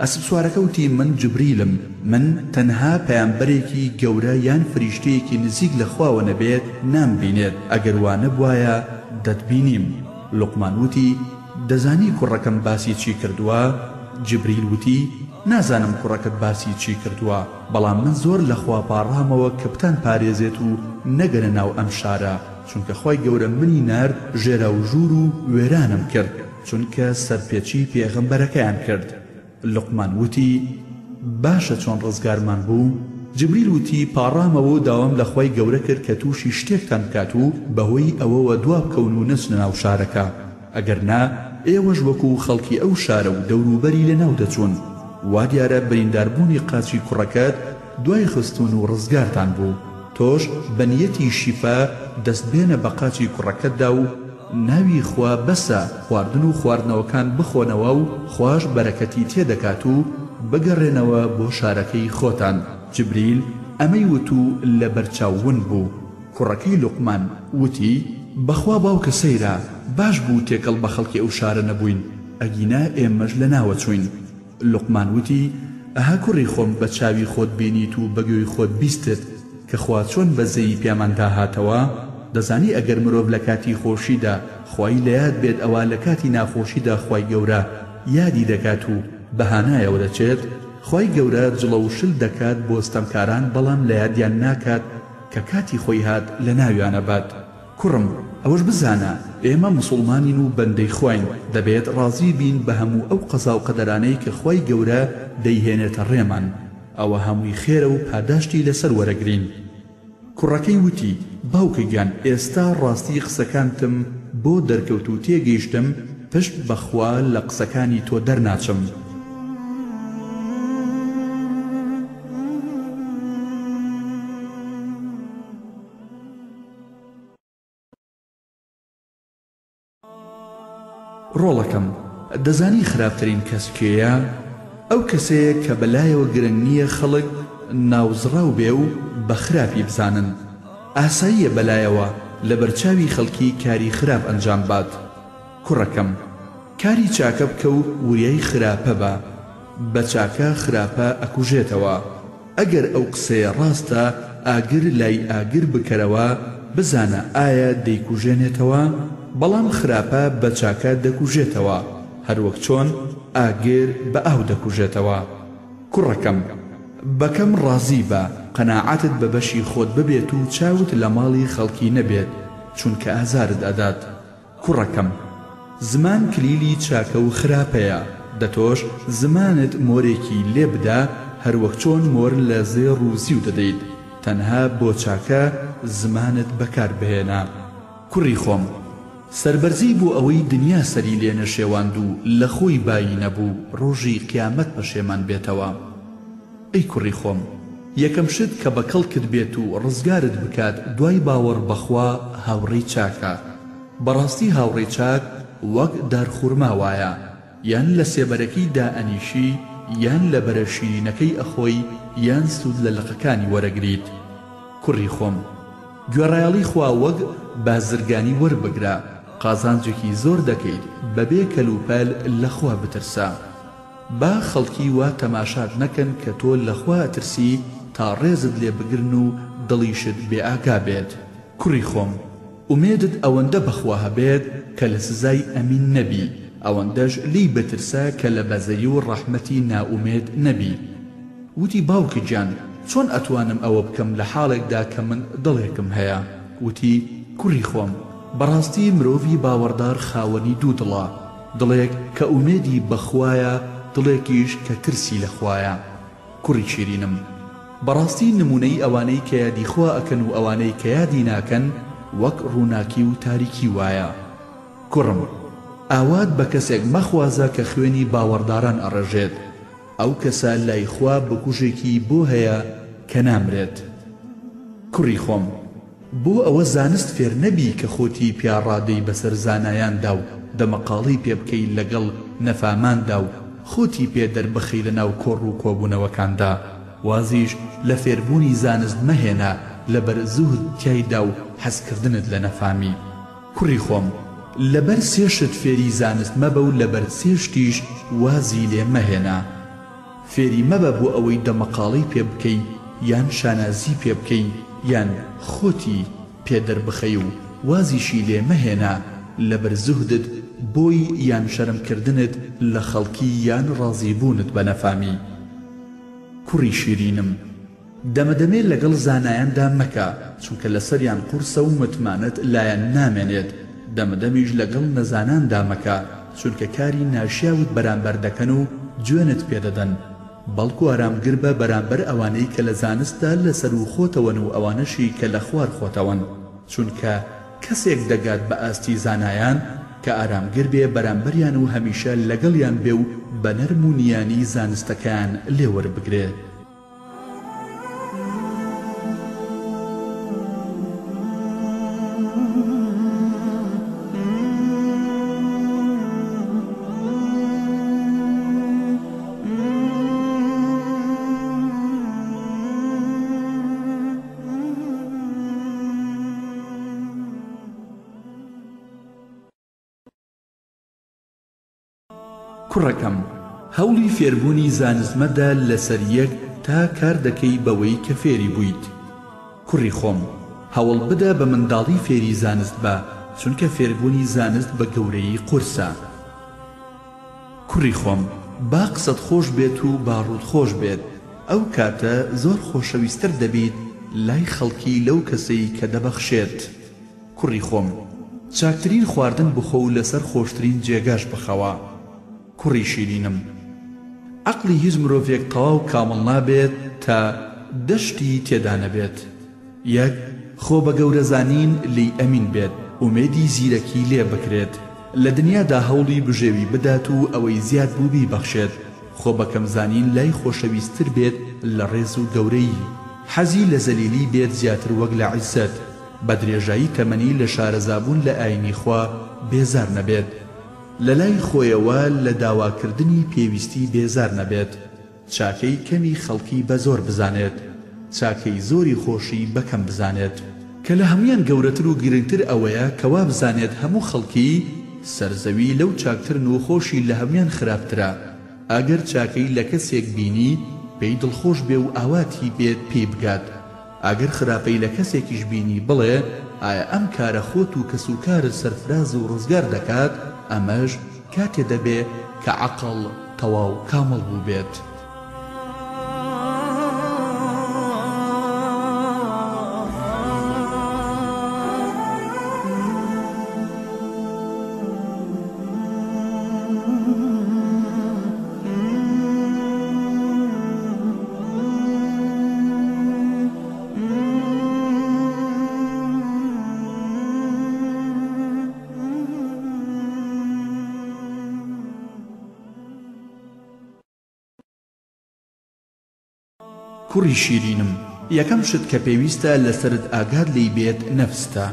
ئەسپسوارەکە وتی، من جبریلم، من تەنها پەیامبەرێکی گەورە یان فریشتەیەکی نزیک لە خواوە نەبێت نامبینێت، ئەگەر وا نەبوایە دەتبینیم. لوقمان وتی، دەزانی کوڕەکەم باسی چی کردووە؟ جبریل وتی، نازانم کوڕەکەت باسی چی کردووە، بەڵام من زۆر لە خوا پاڕامەوە کە بتانپارێزێت و نەگەنە ناو ئەم شارە، چونکە خوای گەورە منی نارد ژێراوژوور و وێرانم کرد. چونکە سەرپێچی پێغەمبەرەکەیان کرد. لوقمان وتی، باشە چۆن ڕزگارمان بوو؟ جبریل وتی، پاڕامەوە و داوام لە خوای گەورە کرد کە تووشی شتێکتان بکات و بەهۆی ئەوەوە دوابکەون و نەچنە ناو شارەکە، ئەگەر نا ئێوەش وەکو خەڵکی ئەو شارە و دەوروبەری لەناو دەچوون. وا دیارە برینداربوونی قاچی کوڕەکەت دوای خستوون و ڕزگارتان بوو. تۆش بە نیەتی شیفا دەست بێنە بە قاچی کوڕەکەتدا و ناوی خوا بەسە خواردن و خواردنەوەکان بخۆنەوە و خواش بەرەکەتی تێدەکات و بگەڕێنەوە بۆ شارەکەی خۆتان، جبریل ئەمەی وت و لەبەرچاو ون بوو، کوڕەکەی لوقمان وتی، بەخوا باوکە سەیرە، باش بوو تێکەڵ بە خەڵکی ئەو شارە نەبووین، ئەگینا ئێمەش لەناوەچووین. لوقمان وتی، ئەها کوڕی خۆم بە چاوی خۆت بینیت و بە گوێی خۆت بیستت کە خوا چۆن بەزەیی پیاماندا هاتەوە، دەزانی ئەگەر مرۆڤ لە کاتی خۆشیدا خوای لە یاد بێت ئەوا لە کاتی ناخۆشیدا خوای گەورە یادی دەکات و بە هانایەوە دەچێت، خوای گەورە جڵەو شل دەکات بۆ ستەمکاران بەڵام لە یادیان ناکات کە کاتی خۆی هات لە ناویان ئەبات. کوڕم ئەوەش بزانە ئێمە موسوڵمانین و بەندەی خواین دەبێت ڕازی بین بە هەموو ئەو قەزاو قەدەرانەی کە خوای گەورە دەیهێنێتە ڕێمان ئەوە هەمووی خێرە و پاداشتی لەسەر وەرەگرین. کوڕەکەی وتی، باوکە گیان ئێستا ڕاستی قسەکانتم بۆ دەرکەوت و تێگەیشتم پشت بە خوا لە قسەکانی تۆ دەرناچم. ڕۆڵەکەم، دەزانی خراپترین کەس کێیە؟ ئەو کەسەیە کە بەلایەوە گرنگ نییە خەڵک ناوزڕاو بێ و بە خراپی بزانن. ئاساییە بەلایەوە لەبەرچاوی خەڵکی کاری خراپ ئەنجام بات. کوڕەکەم، کاری چاکە بکە و وریای خراپە بە. بە چاکە خراپە ئەکوژێتەوە. ئەگەر ئەو قسەیە ڕاستە ئاگر لای ئاگر بکەرەوە بزانە ئایا دەیکوژێنێتەوە؟ بەڵام خراپە بە چاکە دەکوژێتەوە هەروەک چۆن ئاگر بە ئاو دەکوژێتەوە. کوڕەکەم بە کەم ڕازی بە، قەناعەتت بە بەشی خۆت ببێت و چاوت لە ماڵی خەڵکی نەبێت چونکە ئازارت ئەدات. کوڕەکەم، زمان کلیلی چاکە و خراپەیە، دەتۆش زمانت مۆرێکی لێ بدە هەروەک چۆن مۆر لە زێڕ و زیو دەدەیت، تەنها بۆ چاکە زمانت بەکار بهێنە. کوڕی خۆم، سەربەرزی بۆ ئەوەی دنیا سەری لێ نەشێواند و لە خۆی بایی نەبوو ڕۆژی قیامەت پەشێمان بێتەوە. ئەی کوڕی خۆم، یەکەم شت کە بە کەڵکت بێت و ڕزگارت بکات دوای باوەڕ بە خوا هاوڕێی چاکە. بەڕاستی هاوڕێی چاک وەک دارخورما وایە، یان لە سێبەرەکەی دائەنیشی یان لە بەرە شیرینەکەی ئەخۆی یان سوود لە لقەکانی وەرەگریت. کوڕی خۆم، گوێڕایەڵی خوا وەک بازرگانی وەربگرە، قازانجێکی زۆر دەکەیت، بەبێ کەلوپەل لە خوا بترسە. با خەڵکی وا تەماشات نەکەن کە تۆ لە خوا ئەترسی تا ڕێزت لێ بگرن و دڵیشت بێ ئاگا بێت. کوڕی خۆم، ئومێدت ئەوەندە بە خوا هەبێت کە لە سزای ئەمین نەبی، ئەوەندەش لێی بترسە کە لە بەزەیی و ڕەحمەتی نائومێد نەبی. وتی باوکە گیان چۆن ئەتوانم ئەوە بکەم لە حاڵێکدا کە من دڵێکم هەیە؟ وتی کوڕی خۆم، بەڕاستی مرۆڤی باوەڕدار خاوەنی دوو دڵە، دڵێک کە ئومێدی بە خوایە دڵێکیش کە ترسی لە خوایە. کوڕی شیرینم. بەڕاستی نموونەی ئەوانەی کە یادی خوا ئەکەن و ئەوانەی کە یادی ناکەن وەک ڕووناکی و تاریکی وایە. کوڕم، ئاوات بە کەسێک مەخوازە کە خوێنی باوەڕداران ئەڕێژێت، ئەو کەسە لای خوا بکوژێکی بۆ هەیە کە نامرێت. کوڕی خۆم، بۆ ئەوە زانست فێر نەبی کە خۆتی پیا ڕادەی بەسەر زانایاندا و دەمەقاڵەی پێ بکەی لەگەڵ نەفاماندا و خۆتی پێ دەربخەی لەناو کۆڕ و کۆبوونەوەکاندا، وازیش لە فێربوونی زانست مەهێنە لەبەر زوهد تیایدا و حەزکردنت لە نەفامی. کوڕی خۆم، لەبەر سێ شت فێری زانست مەبە و لەبەر سێ شتیش وازی لێ مەهێنە. فێری مەبە بۆ ئەوەی دەمەقاڵەی پێ بکەی یان شانازی پێ بکەی یان خۆتی پێ دەربخەی و وازیشی لێ مەهێنە لەبەر زوهدت بۆی یان شەرم کردنت لە خەڵکی یان ڕازی بوونت بە نەفامی. کوڕی شیرینم. دەمەدەمێ لەگەڵ زانایاندا مەکە، چونکە لەسەریان قورسە و متمانەت لایان نامێنێت، دەمەدەمیش لەگەڵ نەزاناندا مەکە، چونکە کاری ناشیاوت بەرامبەر دەکەن و جوێنت پێدەدەن، بەڵکو ئارامگر بە بەرامبەر ئەوانەی کە لە زانستدا لەسەروو خۆتەوەن و ئەوانەشی کە لە خوار خۆتەوەن، چونکە کەسێک دەگات بە ئاستی زانایان کە ئارامگر بێ بەرامبەریان و هەمیشە لەگەڵیان بێ و بە نەرم و نیانی زانستەکەیان لێ وەربگرێ. کوڕەکەم هەوڵی فێربوونی زانست مەدە لەسەر یەک تا کار دەکەی بەوەی کە فێری بوویت. کوڕی خۆم هەوڵ بدە بە منداڵی فێری زانست بە چونکە فێربوونی زانست بە گەورەیی قورسە. کوڕی خۆم با قسەت خۆش بێت و با ڕووت خۆش بێت ئەو کاتە زۆر خۆشەویستر دەبیت لای خەڵکی لەو کەسەی کە دەبەخشێت. کوڕی خۆم، چاکترین خواردن بخۆ و لەسەر خۆشترین جێگاش بخەوە. کوڕی شیرینم، عەقڵی هیچ مرۆڤێک تەواو کامڵ نابێت تا دە شتی تێدا نەبێت. یەک، خۆ بە گەورە زانین لێی ئەمین بێت، ئومێدی زیرەکی لێ بکرێت، لە دنیادا هەوڵی بژێوی بدات و ئەوەی زیاد بوو بیبەخشێت، خۆ بە کەم زانین لای خۆشەویستتر بێت لە ڕێز و گەورەیی، حەزی لە زەلیلی بێت زیاتر وەک لە عیزەت. بە درێژایی تەمەنی لە شارەزابوون لە ئاینی خوا بێزار نەبێت. لە لای خۆیەوە لە داواکردنی پێویستی بێزار نەبێت. چاکەی کەمی خەڵکی بە زۆر بزانێت. چاکەی زۆری خۆشی بە کەم بزانێت. کە لە هەموویان گەورەتر و گرنگتر ئەوەیە کە وابزانێت هەموو خەڵکی سەر زەوی لەو چاکترن و خۆشی لە هەموویان خراپترە. ئەگەر چاکەی لە کەسێک بینی پێی دڵخۆش بێ و ئاواتی بێت پێی بگات. ئەگەر خراپەی لە کەسێکیش بینی بڵێ، ئایا ئەم کارە خۆت و کەسوکارت سەرفراز و ڕزگار دەکات، ئەمەش کاتێ دەبێ کە عەقڵ تەواو کامڵ بووبێت. کوڕی شیرینم یەکەم شت کە پێویستە لەسەرت ئاگات لێی بێت نەفستە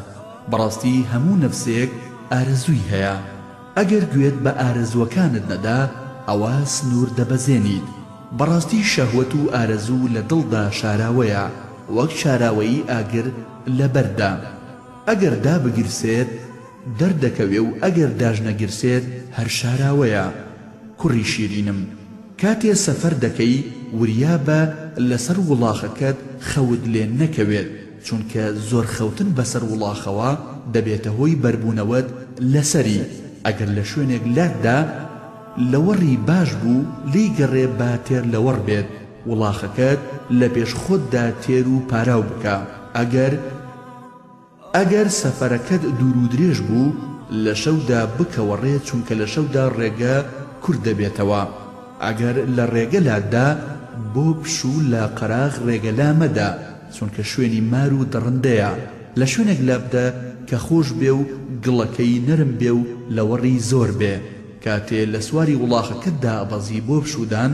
بەڕاستی هەموو نەفسێک ئارەزووی هەیە ئەگەر گوێت بە ئارەزووەکانت نەدا ئەوا سنوور دەبەزێنیت بەڕاستی شەهوەت و ئارەزوو لە دڵدا شاراوەیە وەک شاراوەیی ئاگر لە بەرددا ئەگەر دابگیرسێت دەردەکەوێ و ئەگەر داشنەگیرسێت هەر شاراوەیە کوڕی شیرینم کاتێ سەفەر دەکەی وریا بە لەسەر وڵاخەکەت خەوت لێ نەکەوێت چونکە زۆر خەوتن بەسەر وڵاخەوە دەبێتە هۆی بەربوونەوەت لەسەری ئەگەر لە شوێنێک لات دا لەوەڕی باش بوو لێی گەڕێ با تێر لەوەڕ بێت وڵاخەکەت لە پێش خۆتدا تێر و پاراو بکە ئەگەر ئەگەر سەفەرەکەت دوور و درێژ بوو لە شەودا بکەوە ڕێ چونکە لە شەودا ڕێگە کورت دەبێتەوە ئەگەر لە ڕێگە لاتدا. بۆ پشوو لە قەراغ ڕێگە لا مەدە، چونکە شوێنی مار و دڕندەیە، لە شوێنێک لابدە کە خۆش بێ و گڵەکەی نەرم بێ و لەوەڕی زۆر بێ. کاتێ لە سواری وڵاخەکەت دائەبەزی بۆ پشوودان،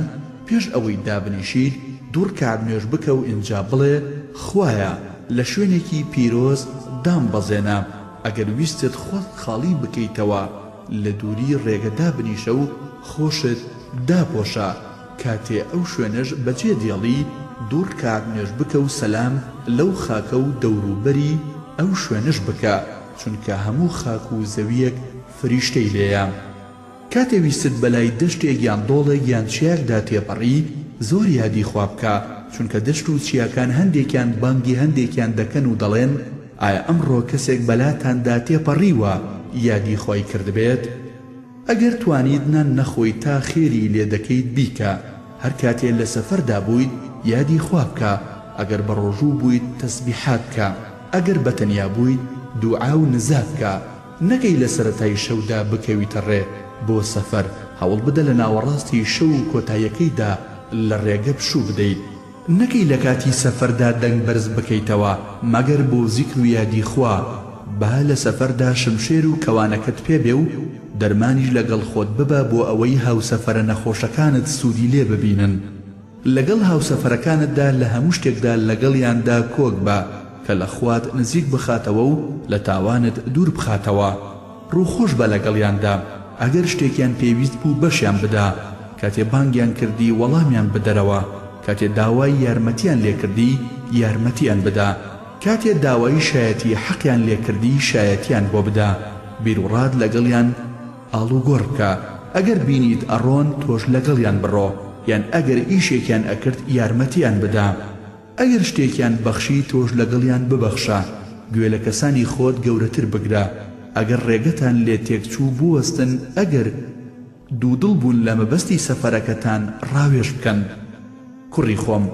پێش ئەوەی دابنیشیت دوو ڕکات نوێژ بکە و ئینجا بڵێ، خوایە لە شوێنێکی پیرۆز دامبەزێنە، ئەگەر ویستت خۆت خاڵی بکەیتەوە لە دووری ڕێگە دابنیشە و خۆشت داپۆشە، کاتێ ئەو شوێنەش بەجێ دێڵی دوو ڕکات نوێژ بکە و سەلام لەو خاکە و دەوروبەری ئەو شوێنەش بکە، چونکە هەموو خاک و زەویەک فریشتەی لێیە. کاتێ ویستت بەلای دەشتێک یان دۆڵێک یان چیایەکدا تێپەڕی زۆر یادی خوا بکە، چونکە دەشت و چیاکان هەندێکیان بانگی هەندێکیان دەکەن و دەڵێن، ئایا ئەمڕۆ کەسێک بەلاتاندا تێپەڕیوە یادی خوای کردبێت؟ ئەگەر توانیت نان نەخۆیت تا خێری لێ دەکەیت بیکە، هەر کاتێ لە سەفەردا بوویت یادی خوا بکە، ئەگەر بەڕۆژوو بوویت تەسبیحات بکە، ئەگەر بەتەنیا بوویت دوعا و نزا بکە، نەکەی لە سەرەتای شەودا بکەویتە ڕێ بۆ سەفەر، هەوڵبدە لە ناوەڕاستی شەو و کۆتاییەکەیدا لە ڕێگە پشوو بدەیت. نەکەی لە کاتی سەفەردا دەنگ بەرز بکەیتەوە مەگەر بۆ زیکر و یادی خوا، با لە سەفەردا شمشێر و کەوانەکەت پێ بێ و دەرمانیش لەگەڵ خۆت ببە بۆ ئەوەی هاوسەفەرە نەخۆشەکانت سوودی لێ ببینن. لەگەڵ هاوسەفەرەکانتدا لە هەموو شتێکدا لەگەڵیاندا کۆک بە کە لە خوات نزیک بخاتەوە و لە تاوانت دوور بخاتەوە. ڕووخۆش بە لەگەڵیاندا، ئەگەر شتێکیان پێویست بوو بەشیان بدە، کاتێ بانگیان کردی وەڵامیان بدەرەوە، کاتێ داوای یارمەتیان لێ کردی یارمەتیان بدە، کاتێ داوای شایەتی حەقیان لێ کردی شایەتیان بۆ بدە، بیروڕات لەگەڵیان ئاڵوگۆڕ بکە، ئەگەر بینیت ئەڕۆن تۆش لەگەڵیان بڕۆ، یان ئەگەر ئیشێکیان ئەکرد یارمەتیان بدە. ئەگەر شتێکیان بەخشی تۆش لەگەڵیان ببەخشە، گوێ لە کەسانی خۆت گەورەتر بگرە، ئەگەر ڕێگەتان لێ تێکچوو بوەستن، ئەگەر دوودڵ بوون لە مەبەستی سەفەرەکەتان ڕاوێژ بکەن. کوڕی خۆم،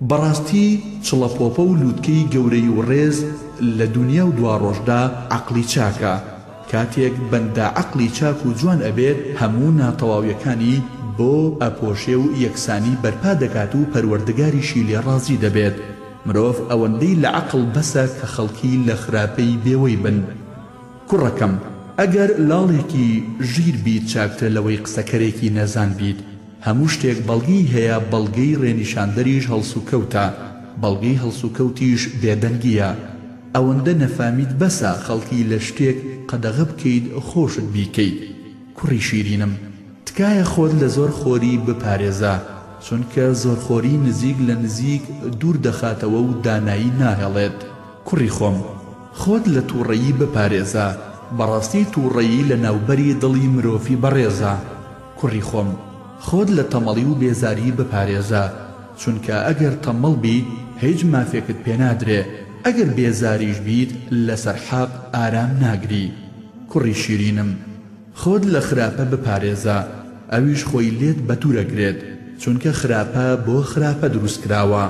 بەڕاستی چڵەپۆپە و لوتکەی گەورەی و ڕێز لە دونیا و دواڕۆژدا عەقڵی چاکە، کاتێک بەندە عەقڵی چاک و جوان ئەبێت هەموو ناتەواویەکانی بۆ ئەپۆشێ و یەکسانی بەرپا دەکات و پەروەردگاریشی لێ ڕازی دەبێت. مرۆڤ ئەوەندەی لە عەقڵ بەسە کە خەڵکی لە خراپەی بێوەی بن. کوڕەکەم ئەگەر لاڵێکی ژیر بیت چاکترە لەوەی قسەکەرێکی نەزان بیت. هەموو شتێک بەڵگەی هەیە بەڵگەی ڕێنیشاندەریش هەڵسوکەوتە، بەڵگەی هەڵسوکەوتیش بێدەنگیە. ئەوەندە نەفامیت بەسە خەڵکی لە شتێک قەدەغە بکەیت خۆشت بیکەیت کوڕی شیرینم تکایە خۆت لە زۆر خۆری بپارێزە چونکە زۆرخۆری نزیک لە نزیک دوور دەخاتەوە و دانایی ناهێڵێت کوڕی خۆم خۆت لە توڕەیی بپارێزە بەڕاستی توڕەیی لە ناوبەری دڵی مرۆڤی بەڕێزە. کوڕی خۆم، خۆت لە تەمەڵی و بێزاری بپارێزە، چونکە ئەگەر تەمەڵ بیت هیچ مافێکت پێ نادرێ، ئەگەر بێزاریش بیت لەسەر حەق ئارام ناگری. کوڕی شیرینم، خۆت لە خراپە بپارێزە، ئەویش خۆی لێت بەدوورەگرێت، چونکە خراپە بۆ خراپە دروستکراوە.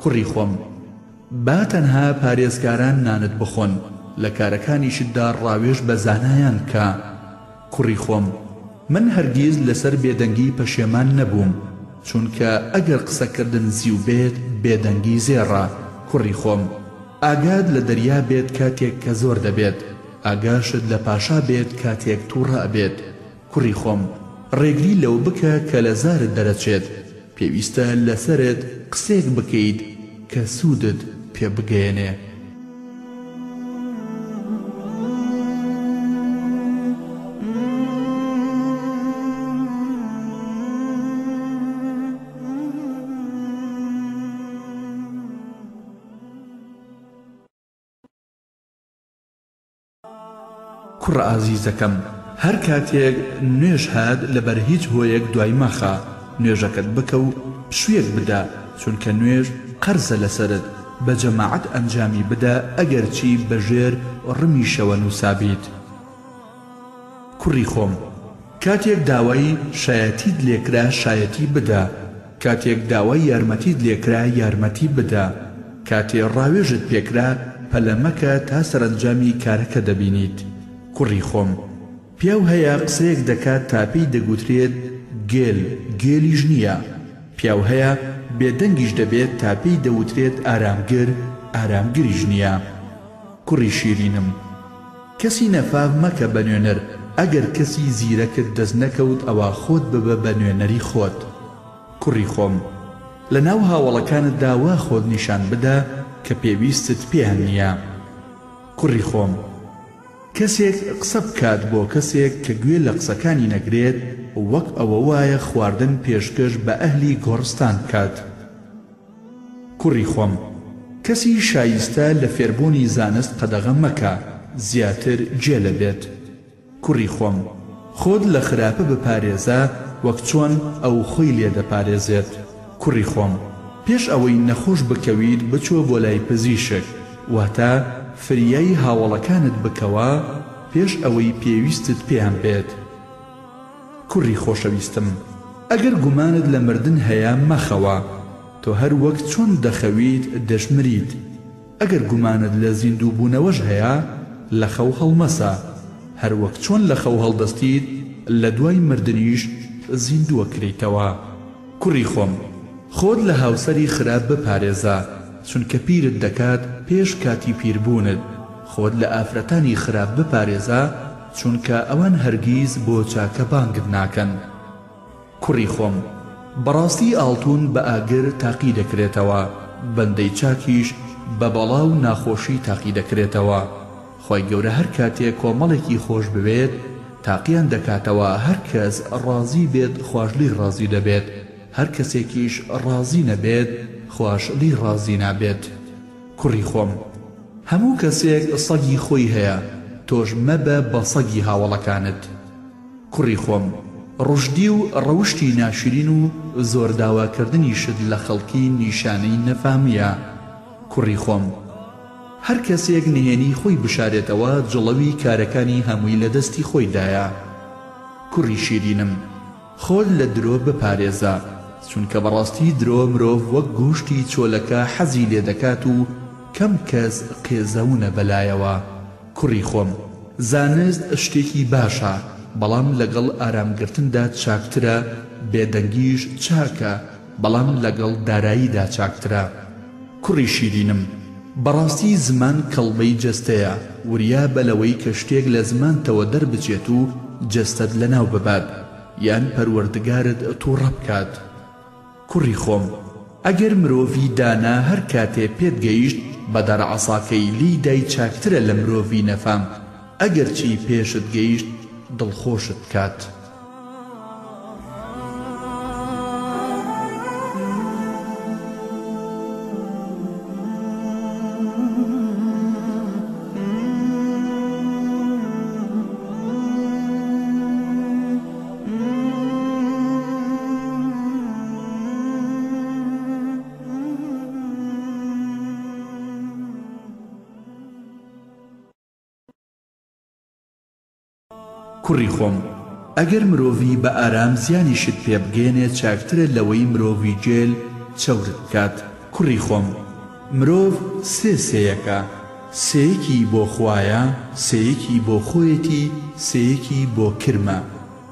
کوڕی خۆم، با تەنها پارێزکاران نانت بخۆن، لە کارەکانیشتدا ڕاوێژ بە زانایان بکە. کوڕی خۆم، من هەرگیز لەسەر بێدەنگی پەشێمان نەبووم، چونکە ئەگەر قسەکردن زیو بێت، بێدەنگی زێڕە. کوڕی خۆم، ئاگات لە دەریا بێت کاتێک کە زۆر دەبێت، ئاگاشت لە پاشا بێت کاتێک تووڕە ئەبێت. کوڕی خۆم، ڕێگری لەوە بکە کە لە زارت دەرەچێت، پێویستە لەسەرت قسەیەک بکەیت کە سوودت پێ بگەیەنێ. کوڕە ئازیزەکەم هەر کاتێک نوێژ هات لەبەر هیچ هۆیەک دوای مەخە نوێژەکەت بکە و پشویەک بدە چونکە نوێژ قەرزە لەسەرت بە جەماعەت ئەنجامی بدە ئەگەرچی بەژێر ڕمیشەوە نوسابیت. کوڕی خۆم کاتێک داوای شایەتیت لێکرا شایەتی بدە، کاتێک داوای یارمەتیت لێکرا یارمەتی بدە، کاتێ ڕاوێژت پێکرا پەلە مەکە تا سەرەنجامی کارەکە دەبینیت. کوڕی خۆم پیاو هەیە قسەیەک دەکات تا پێی دەگوترێت گێل، گێلیش نییە. پیاو هەیە. بێدەنگیش دەبێت تا پێی دەوترێت ئارامگر، ئارامگریش نییە. کوڕی شیرینم. کەسی نەفام مەکە بە نوێنەر، ئەگەر کەسی زیرەکت دەست نەکەوت ئەوا خۆت ببە بە نوێنەری خۆت. کوڕی خۆم. لە ناو هاوەڵەکانتدا وا خۆت نیشان بدە کە پێویستت پێیان نییە. کوڕی خۆم. کەسێک قسە بکات بۆ کەسێک کە گوێ لە قسەکانی نەگرێت وەک ئەوە وایە خواردن پێشکەش بە ئەهلی گۆڕستان بکات. کوڕی خۆم، کەسی شایستە لە فێربوونی زانست قەدەغە مەکە، زیاتر گێلە بێت. کوڕی خۆم، خۆت لە خراپە بپارێزە وەک چۆن ئەو خۆی لێ دەپارێزێت. کوڕی خۆم، پێش ئەوەی نەخۆش بکەویت بچۆ بۆ لای پزیشک، واتە فریای هاوەڵەکانت بکەوە پێش ئەوەی پێویستت پێیان بێت. کوڕی خۆشەویستم، ئەگەر گومانت لە مردن هەیە مەخەوە، تۆ هەر وەک چۆن دەخەویت دەشمریت، ئەگەر گومانت لە زیندووبوونەوەش هەیە لە خەو هەڵمەسە، هەر وەک چۆن لە خەو هەڵدەستیت لە دوای مردنیش زیندووەکرێیتەوە. کوڕی خۆم، خۆت لە هاوسەری خراپ بپارێزە، چونکە پیرت دەکات پێش کاتی پیربوونت، خۆت لە ئافرەتانی خراپ بپارێزە، چونکە ئەوان هەرگیز بۆ چاکە بانگت ناکەن. کوڕی خۆم، بەڕاستی ئاڵتوون بە ئاگر تاقی دەکرێتەوە، بەندەی چاکیش بە بەڵا و ناخۆشی تاقی دەکرێتەوە. خوای گەورە هەر کاتێ کۆمەڵێکی خۆش بوێت تاقیان دەکاتەوە، هەر کەس ڕازی بێت خواش لێی ڕازی دەبێت، هەر کەسێکیش ڕازی نەبێت خواش لێی ڕازی نابێت. کوڕی خۆم، هەموو کەسێک سەگی خۆی هەیە، تۆش مەبە بە سەگی هاوەڵەکانت. کوڕی خۆم، ڕوشدی و ڕەوشتی ناشرین و زۆر داواکردنی شت لە خەڵکی نیشانەی نەفامییە. کوڕی خۆم، هەر کەسێک نهێنی خۆی بشارێتەوە جڵەوی کارەکانی هەمووی لە دەستی خۆیدایە. کوڕی شیرینم، خۆت لە درۆ بپارێزە، چونکە بەڕاستی درۆ مرۆڤ وەک گۆشتی چۆلەکە حەزی لێ دەکات و کەم کەس قێزەونە بەلایەوە. کوڕی خۆم، زانست شتێکی باشە، بەڵام لەگەڵ ئارامگرتندا چاکترە، بێدەنگیش چاکە، بەڵام لەگەڵ داراییدا چاکترە. کوڕی شیرینم، بەڕاستی زمان کەڵبەی جەستەیە، وریابە لەوەی کە شتێک لە زمانتەوە دەربچێت و جەستەت لەناو ببات، یان پەروەردگارت توڕە بکات. کوڕی خۆم، ئەگەر مرۆڤی دانا هەر کاتێ پێت گەیشت بە دارعەساکەی لێی دای چاکترە لە مرۆڤی نەفام ئەگەرچی پێشت گەیشت دڵخۆشت بکات. کوڕی خۆم، ئەگەر مرۆڤی بە ئارام زیانیشت پێ بگەیەنێ چاکترە لەوەی مرۆڤی گێل چەورت بکات. کوڕی خۆم، مرۆڤ سێ سێیەکە، سێیەکی بۆ خوایە، سێیەکی بۆ خۆیەتی، سێیەکی بۆ کرمە.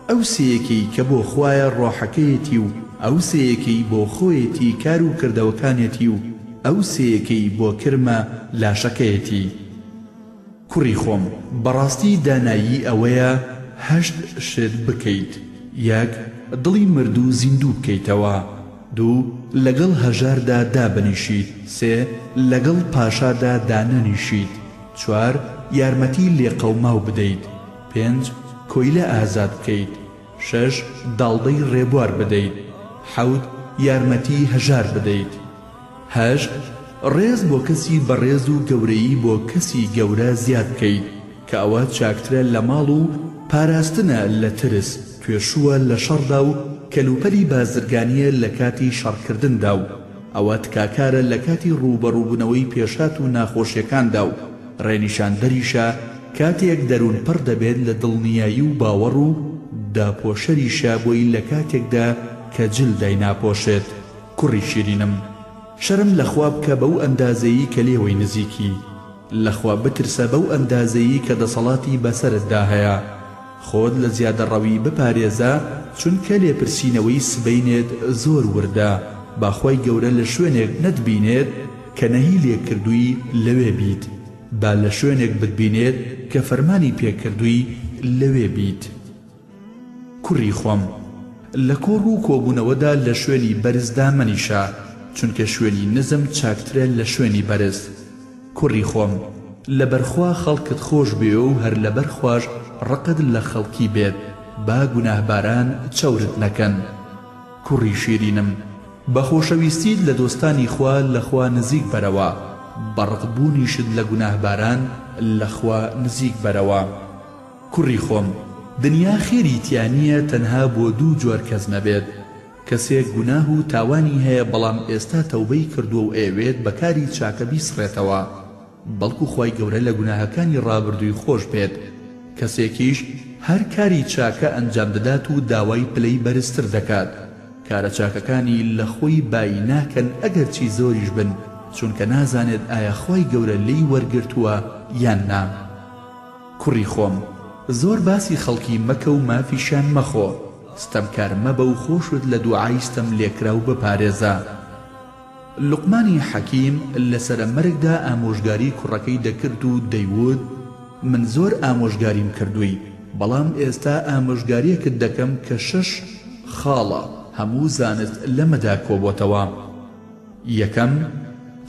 ئەو سێیەکەی کە بۆ خوایە ڕۆحەکەیەتی و ئەو سێیەکەی بۆ خۆیەتی کار و کردەوەکانیەتی و ئەو سێیەکەی بۆ کرمە لاشەکەیەتی. کوڕی خۆم، بەڕاستی دانایی ئەوەیە هەشت شت بکەیت، یەک، دڵی مردوو زیندوو بکەیتەوە. دوو، لەگەڵ هەژاردا دابنیشیت. سێ، لەگەڵ پاشادا دانەنیشیت. چوار، یارمەتی لێقەوماو بدەیت. پێنج، کۆیلە ئازاد بکەیت. شەش، داڵدەی ڕێبوار بدەیت. حەوت، یارمەتی هەژار بدەیت. هەشت، ڕێز بۆ کەسی بەڕێز و گەورەیی بۆ کەسی گەورە زیاد بکەیت، کە ئەوە چاکترە لە ماڵ و پاراستنە لە ترس، توێشووە لە شەڕدا و کەلوپەلی بازرگانییە لە کاتی شەڕکردندا و ئەوە تکاکارە لە کاتی ڕووبەڕووبوونەوەی پێشهات و ناخۆشیەکاندا و ڕێنیشاندەریشە کاتێک دەروون پڕ دەبێت لە دڵنیایی و باوەڕ و داپۆشەریشە بۆی لە کاتێکدا کە جل دایناپۆشێت. کوڕی شیرینم شەرم لە خوا بکە بەو ئەندازەیی کە لێوەی نزیکی، لە خوا بترسە بەو ئەندازەیی کە دەسەڵاتی بەسەرتدا هەیە، خۆت لە زیادەڕەوی بپارێزە چونکە لێپرسینەوەی سبەینێت زۆر وردە. با خوای گەورە لە شوێنێک نەتبینێت کە نەهی لێ کردووی لەوێ بیت، با لە شوێنێک بتبینێت کە فەرمانی پێ کردووی لەوێ بیت. کوڕی خۆم، لە کۆڕ و کۆبوونەوەدا لە شوێنی بەرز دامەنیشە، چونکە شوێنی نزم چاکترە لە شوێنی بەرز. کوڕی خۆم، لەبەر خوا خەڵکت خۆش بوێ و هەر لەبەر خواش ڕقت لە خەڵکی بێت، با گوناهباران چەورت نەکەن. کوڕی شیرینم، بە خۆشەویستیت لە دۆستانی خوا لە خوا نزیک بەرەوە، بە ڕق بوونیشت لە گوناهباران لە خوا نزیک بەرەوە. کوڕی خۆم، دنیا خێری تیا نییە تەنها بۆ دوو جۆر کەس نەبێت، کەسێک گوناه و تاوانی هەیە بەڵام ئێستا تەوبەی کردووە و ئەیەوێت بە کاری چاکە بیسڕێتەوە بەڵکو خوای گەورە لە گوناهەکانی ڕابردووی خۆش بێت، کەسێکیش هەر کاری چاکە ئەنجام دەدات و داوای پلەی بەرزتر دەکات کارە چاکەکانی لە خۆی بایی ناکەن ئەگەرچی زۆریش بن چونکە نازانێت ئایا خوای گەورە لێی وەرگرتووە یان نا. کوڕی خۆم زۆر باسی خەڵکی مەکە و مافیشیان مەخۆ، ستەمکار مەبە و خۆشت لە دوعای ستەم لێکراو بپارێزە. لوقمانی حەکیم لە سەرە مەرگدا ئامۆژگاری کوڕەکەی دەکرد و دەیوت، من زۆر ئامۆژگاریم کردووی، بەڵام ئێستا ئامۆژگاریەکت دەکەم کە شەش خاڵە، هەموو زانست لەمەدا کۆبۆتەوە. یەکەم،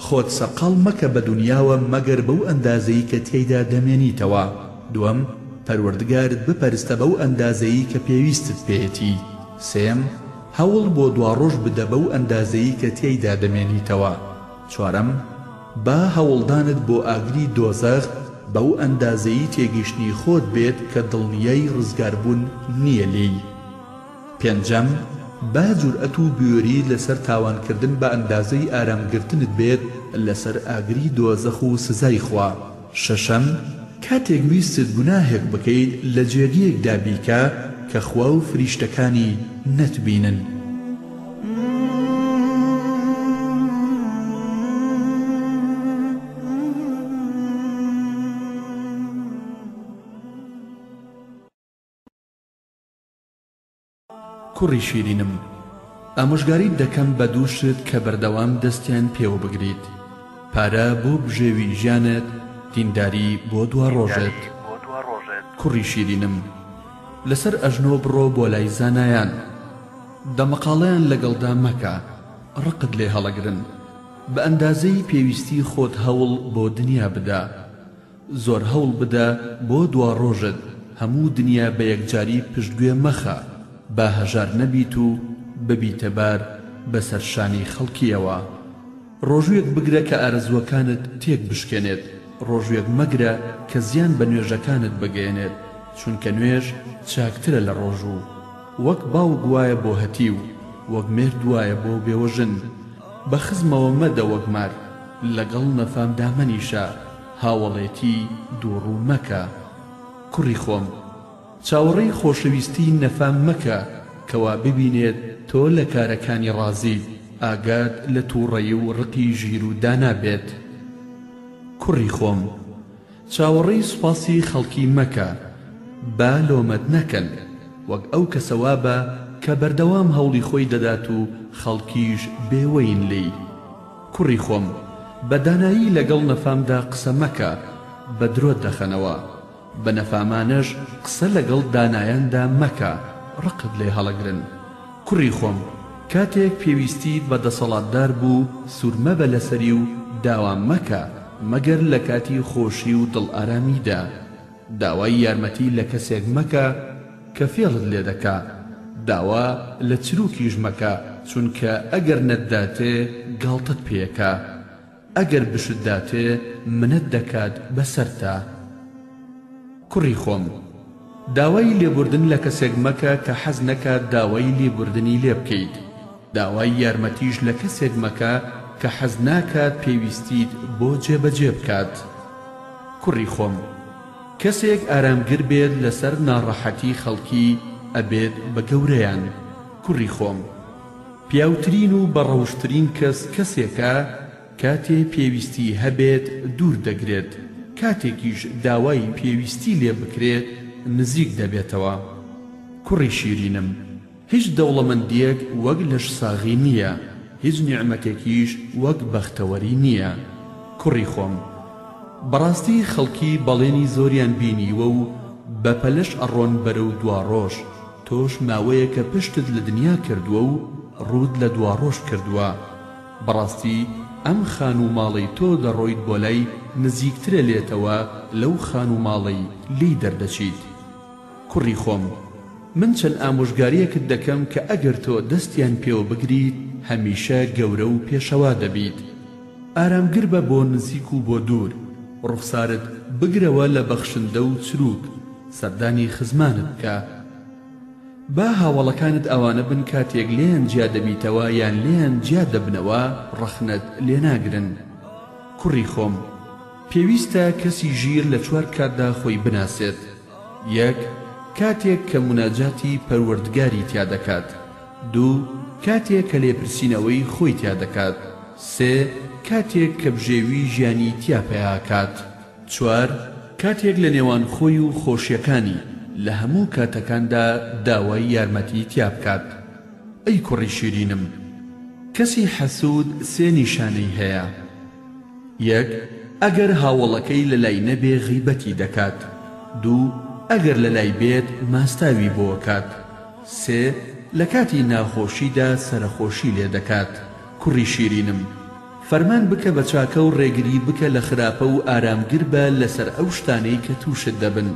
خۆت سەرقاڵ مەکە بە دونیاوە مەگەر بەو ئەندازەی کە تیایدا دەمێنیتەوە. دووەم، پەروەردگارت بپەرستە بەو ئەندازەی کە پێویستت پێیەتی. سێیەم، هەوڵ بۆ دواڕۆژ بدە بەو ئەندازەی کە تیایدا دەمێنیتەوە. چوارەم، با هەوڵدانت بۆ ئاگری دۆزەخ بەو ئەندازەی تێگەیشتنی خۆت بێت کە دڵنیای ڕزگاربوون نییە لێی. پێنجەم، با جورئەت و بوێریت لەسەر تاوانکردن بە ئەندازەی ئارامگرتنت بێت لەسەر ئاگری دۆزەخ و سزای خوا. شەشەم، کاتێک ویستت گوناهێک بکەیت لە جێگەیەکدا بیکە کە خوا و فریشتەکانی نەتبینن. کوڕی شیرینم ئامۆژگاریت دەکەم بە دوو شت کە بەردەوام دەستیان پێوە بگریت، پارە بۆ بژێوی ژیانت، دینداری بۆ دواڕۆژت. کوڕی شیرینم لەسەر ئەژنۆ بڕۆ بۆ لای زانایان، دەمەقاڵەیان لەگەڵدا مەکە، ڕقت لێ هەڵەگرن. بە ئەندازەی پێویستی خۆت هەوڵ بۆ دنیا بدە. زۆر هەوڵ بدە بۆ دواڕۆژت هەموو دنیا بە یەکجاری پشتگوێ مەخە با هەژار نەبیت و ببیتە بار بەسەر شانی خەڵکیەوە ڕۆژویەک بگرە کە ئارەزووەکانت تێک بشکێنێت ڕۆژویەک مەگرە کە زیان بە نوێژەکانت بگەیەنێت چونکە نوێژ چاکترە لە ڕۆژوو وەک باوک وایە بۆ هەتیو وەک مێرد وایە بۆ بێوەژن بە خزمەوە مەدە وەک مار لەگەڵ نەفام دامەنیشە هاوەڵێتی دووڕوو مەکە کوڕی خۆم چاوەڕێی خۆشەویستی نەفام مەکە کەوا ببینێت تۆ لە کارەکانی ڕازیت ئاگات لە توڕەیی و ڕقی ژیر و دانا بێت کوڕی خۆم چاوەڕێی سوپاسی خەڵکی مەکە با لۆمەت نەکەن وەک ئەو کەسە وابە کە بەردەوام هەوڵی خۆی دەدات و خەڵکیش بێوەین لێی. کوڕی خۆم، بە دانایی لەگەڵ نەفامدا قسە مەکە، بە درۆت دەخەنەوە. بە نەفامانەش قسە لەگەڵ دانایاندا مەکە، ڕقت لێ هەڵەگرن. کوڕی خۆم، کاتێک پێویستیت بە دەسەڵاتدار بوو، سوور مەبە لەسەری و داوا مەکە، مەگەر لە کاتی خۆشی و دڵئارامیدا. داوای یارمەتی لە کەسێک مەکە کە فێڵت لێ دەکا، داوا لە چروکیش مەکە چونکە ئەگەر نەتداتێ گاڵتەت پێ ئەکا، ئەگەر بشتداتێ منەت دەکات بەسەرتا. کوڕی خۆم، داوای لێبوردن لە کەسێک مەکە کە حەز نەکات داوای لیبوردنی لێ بکەیت، داوای یارمەتیش لە کەسێک مەکە کە حەز ناکات پێویستیت بۆ جێبەجێ بکات. کوڕی خۆم کەسێک ئارامگر بێت لەسەر ناڕەحەتی خەڵکی ئەبێت بە گەورەیان کوڕی خۆم پیاوترین و بەڕەوشترین کەس کەسێکە کاتێ پێویستی هەبێت دوور دەگرێت کاتێکیش داوای پێویستی لێ بکرێت نزیک دەبێتەوە کوڕی شیرینم هیچ دەوڵەمەندیەک وەک لەشساغی نیە. هیچ نیعمەتێکیش وەک بەختەوەری نییە. کوڕی خۆم، بەڕاستی خەڵکی بەڵێنی زۆریان بینیوە و بە پەلەش ئەڕۆن بەرەو دواڕۆژ، تۆش ماوەیەکە پشتت لە دنیا کردووە و ڕووت لە دواڕۆژ کردووە. بەڕاستی ئەم خانوو ماڵەی تۆ دەڕۆیت بۆ لای نزیکترە لێتەوە لەو خانوو ماڵەی لێی دەردەچیت. کوڕی خۆم، من چەند ئامۆژگاریەکت دەکەم کە ئەگەر تۆ دەستیان پێوە بگریت هەمیشە گەورە و پێشەوا دەبیت. ئارامگر بە بۆ نزیک و بۆ دوور، ڕوخسارت بگرەوە لە بەخشندە و چروک، سەردانی خزمانت بکە. با هاوەڵەکانت ئەوانە بن کاتێک لێیان جیا دەبیتەوە یان لێیان جیا دەبنەوە ڕەخنەت لێناگرن. کوڕی خۆم، پێویستە کەسی ژیر لە چوار کاتدا خۆی بناسێت. یەک، کاتێک کە موناجاتی پەروەردگاری تیا دەکات. دوو، کاتێک کە لێپرسینەوەی خۆی تیا دەکات. سێ، کاتێک کە بژێوی ژیانی تیا پەیاکات. چوار، کاتێک لە نێوان خۆی و خۆشیەکانی لە هەموو کاتەکاندا داوای یارمەتی تیا بکات. ئەی کوڕی شیرینم! کەسی حەسوود سێ نیشانەی هەیە. یەک، ئەگەر هاوەڵەکەی لەلای نەبێ غیبەتی دەکات. دوو، ئەگەر لەلای بێت ماستاوی بۆ ئەکات. سێ، لەکاتی ناخۆشیدا سەرەخۆشی لێ دەکات. کوڕی شیرینم! فەرمان بکە بە چاکە و ڕێگری بکە لە خراپە و ئارامگر بە لەسەر ئەو شتانەی کە تووشت دەبن.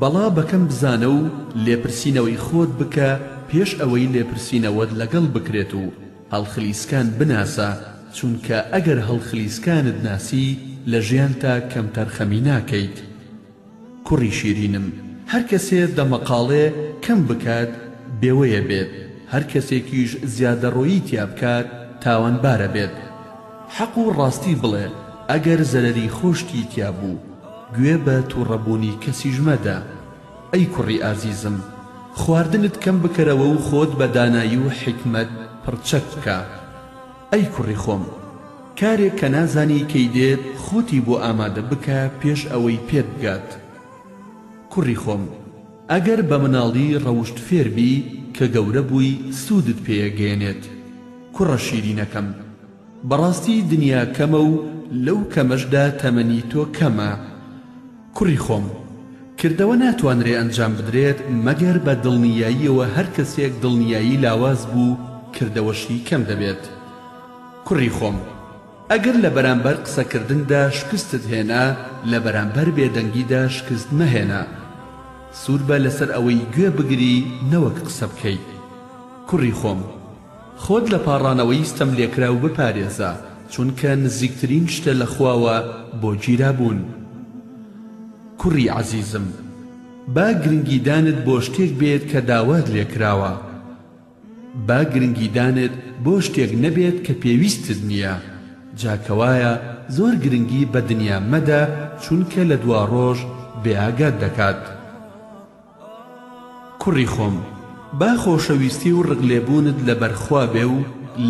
بەڵا بەکەم بزانە و لێپرسینەوەی خۆت بکە پێش ئەوەی لێپرسینەوەت لەگەڵ بکرێت و هەڵخلیسکان بناسە، چونکە ئەگەر هەڵخلیسکانت ناسی لە ژیانتا کەمتەرخەمی ناکەیت. کوڕی شیرینم هەر کەسێ دەمەقاڵێ کەم بکات بێوەیە بێت هەر کەسێکیش زیادەڕۆیی تیا بکات تاوانبارە بێت حەق و ڕاستی بڵێ ئەگەر زەرەری خۆشتی تیا بوو گوێ بە توڕەبوونی کەسیش مەدە ئەی کوڕی ئازیزم خواردنت کەم بکەرەوە و خۆت بە دانایی و حیکمەت پڕ چەک بکە. ئەی کوڕی خۆم کارێک کە نازانی کەی دێت خۆتی بۆ ئامادە بکە پێش ئەوەی پێت بگات کوڕی خۆم ئەگەر بە مناڵی ڕەوشت فێر بی کە گەورە بووی سوودت پێ ئەگەیەنێت کوڕە شیرینەکەم بەڕاستی دنیا کەمە و لەو کەمەشدا تەمەنی تۆ کەمە کوڕی خۆم، کردەوە ناتوانرێ ئەنجام بدرێت مەگەر بە دڵنیاییەوە هەر کەسێک دڵنیایی لاواز بوو کردەوەشی کەم دەبێت. کوڕی خۆم، ئەگەر لە بەرامبەر قسەکردندا شکستت هێنا لە بەرامبەر بێدەنگیدا شکست مەهێنە. سووربە لەسەر ئەوەی گوێ بگری نەوەک قسە بکەی. کوڕی خۆم، خۆت لە پاڕانەوەی ستەملێکراو بپارێزە، چونکە نزیکترین شتە لە خواوە بۆ گیرابوون. کوڕی عەزیزم، با گرنگیدانت بۆ شتێک بێت کە داوات لێکراوە. با گرنگیدانت بۆ شتێک نەبێت کە پێویستت نییە. جا کەوایە زۆر گرنگی بە دنیا مەدە، چونکە لە دواڕۆژ بێئاگات دەکات. کوڕی خۆم، با خۆشەویستی و ڕق لێبوونت لەبەر خوا بێ و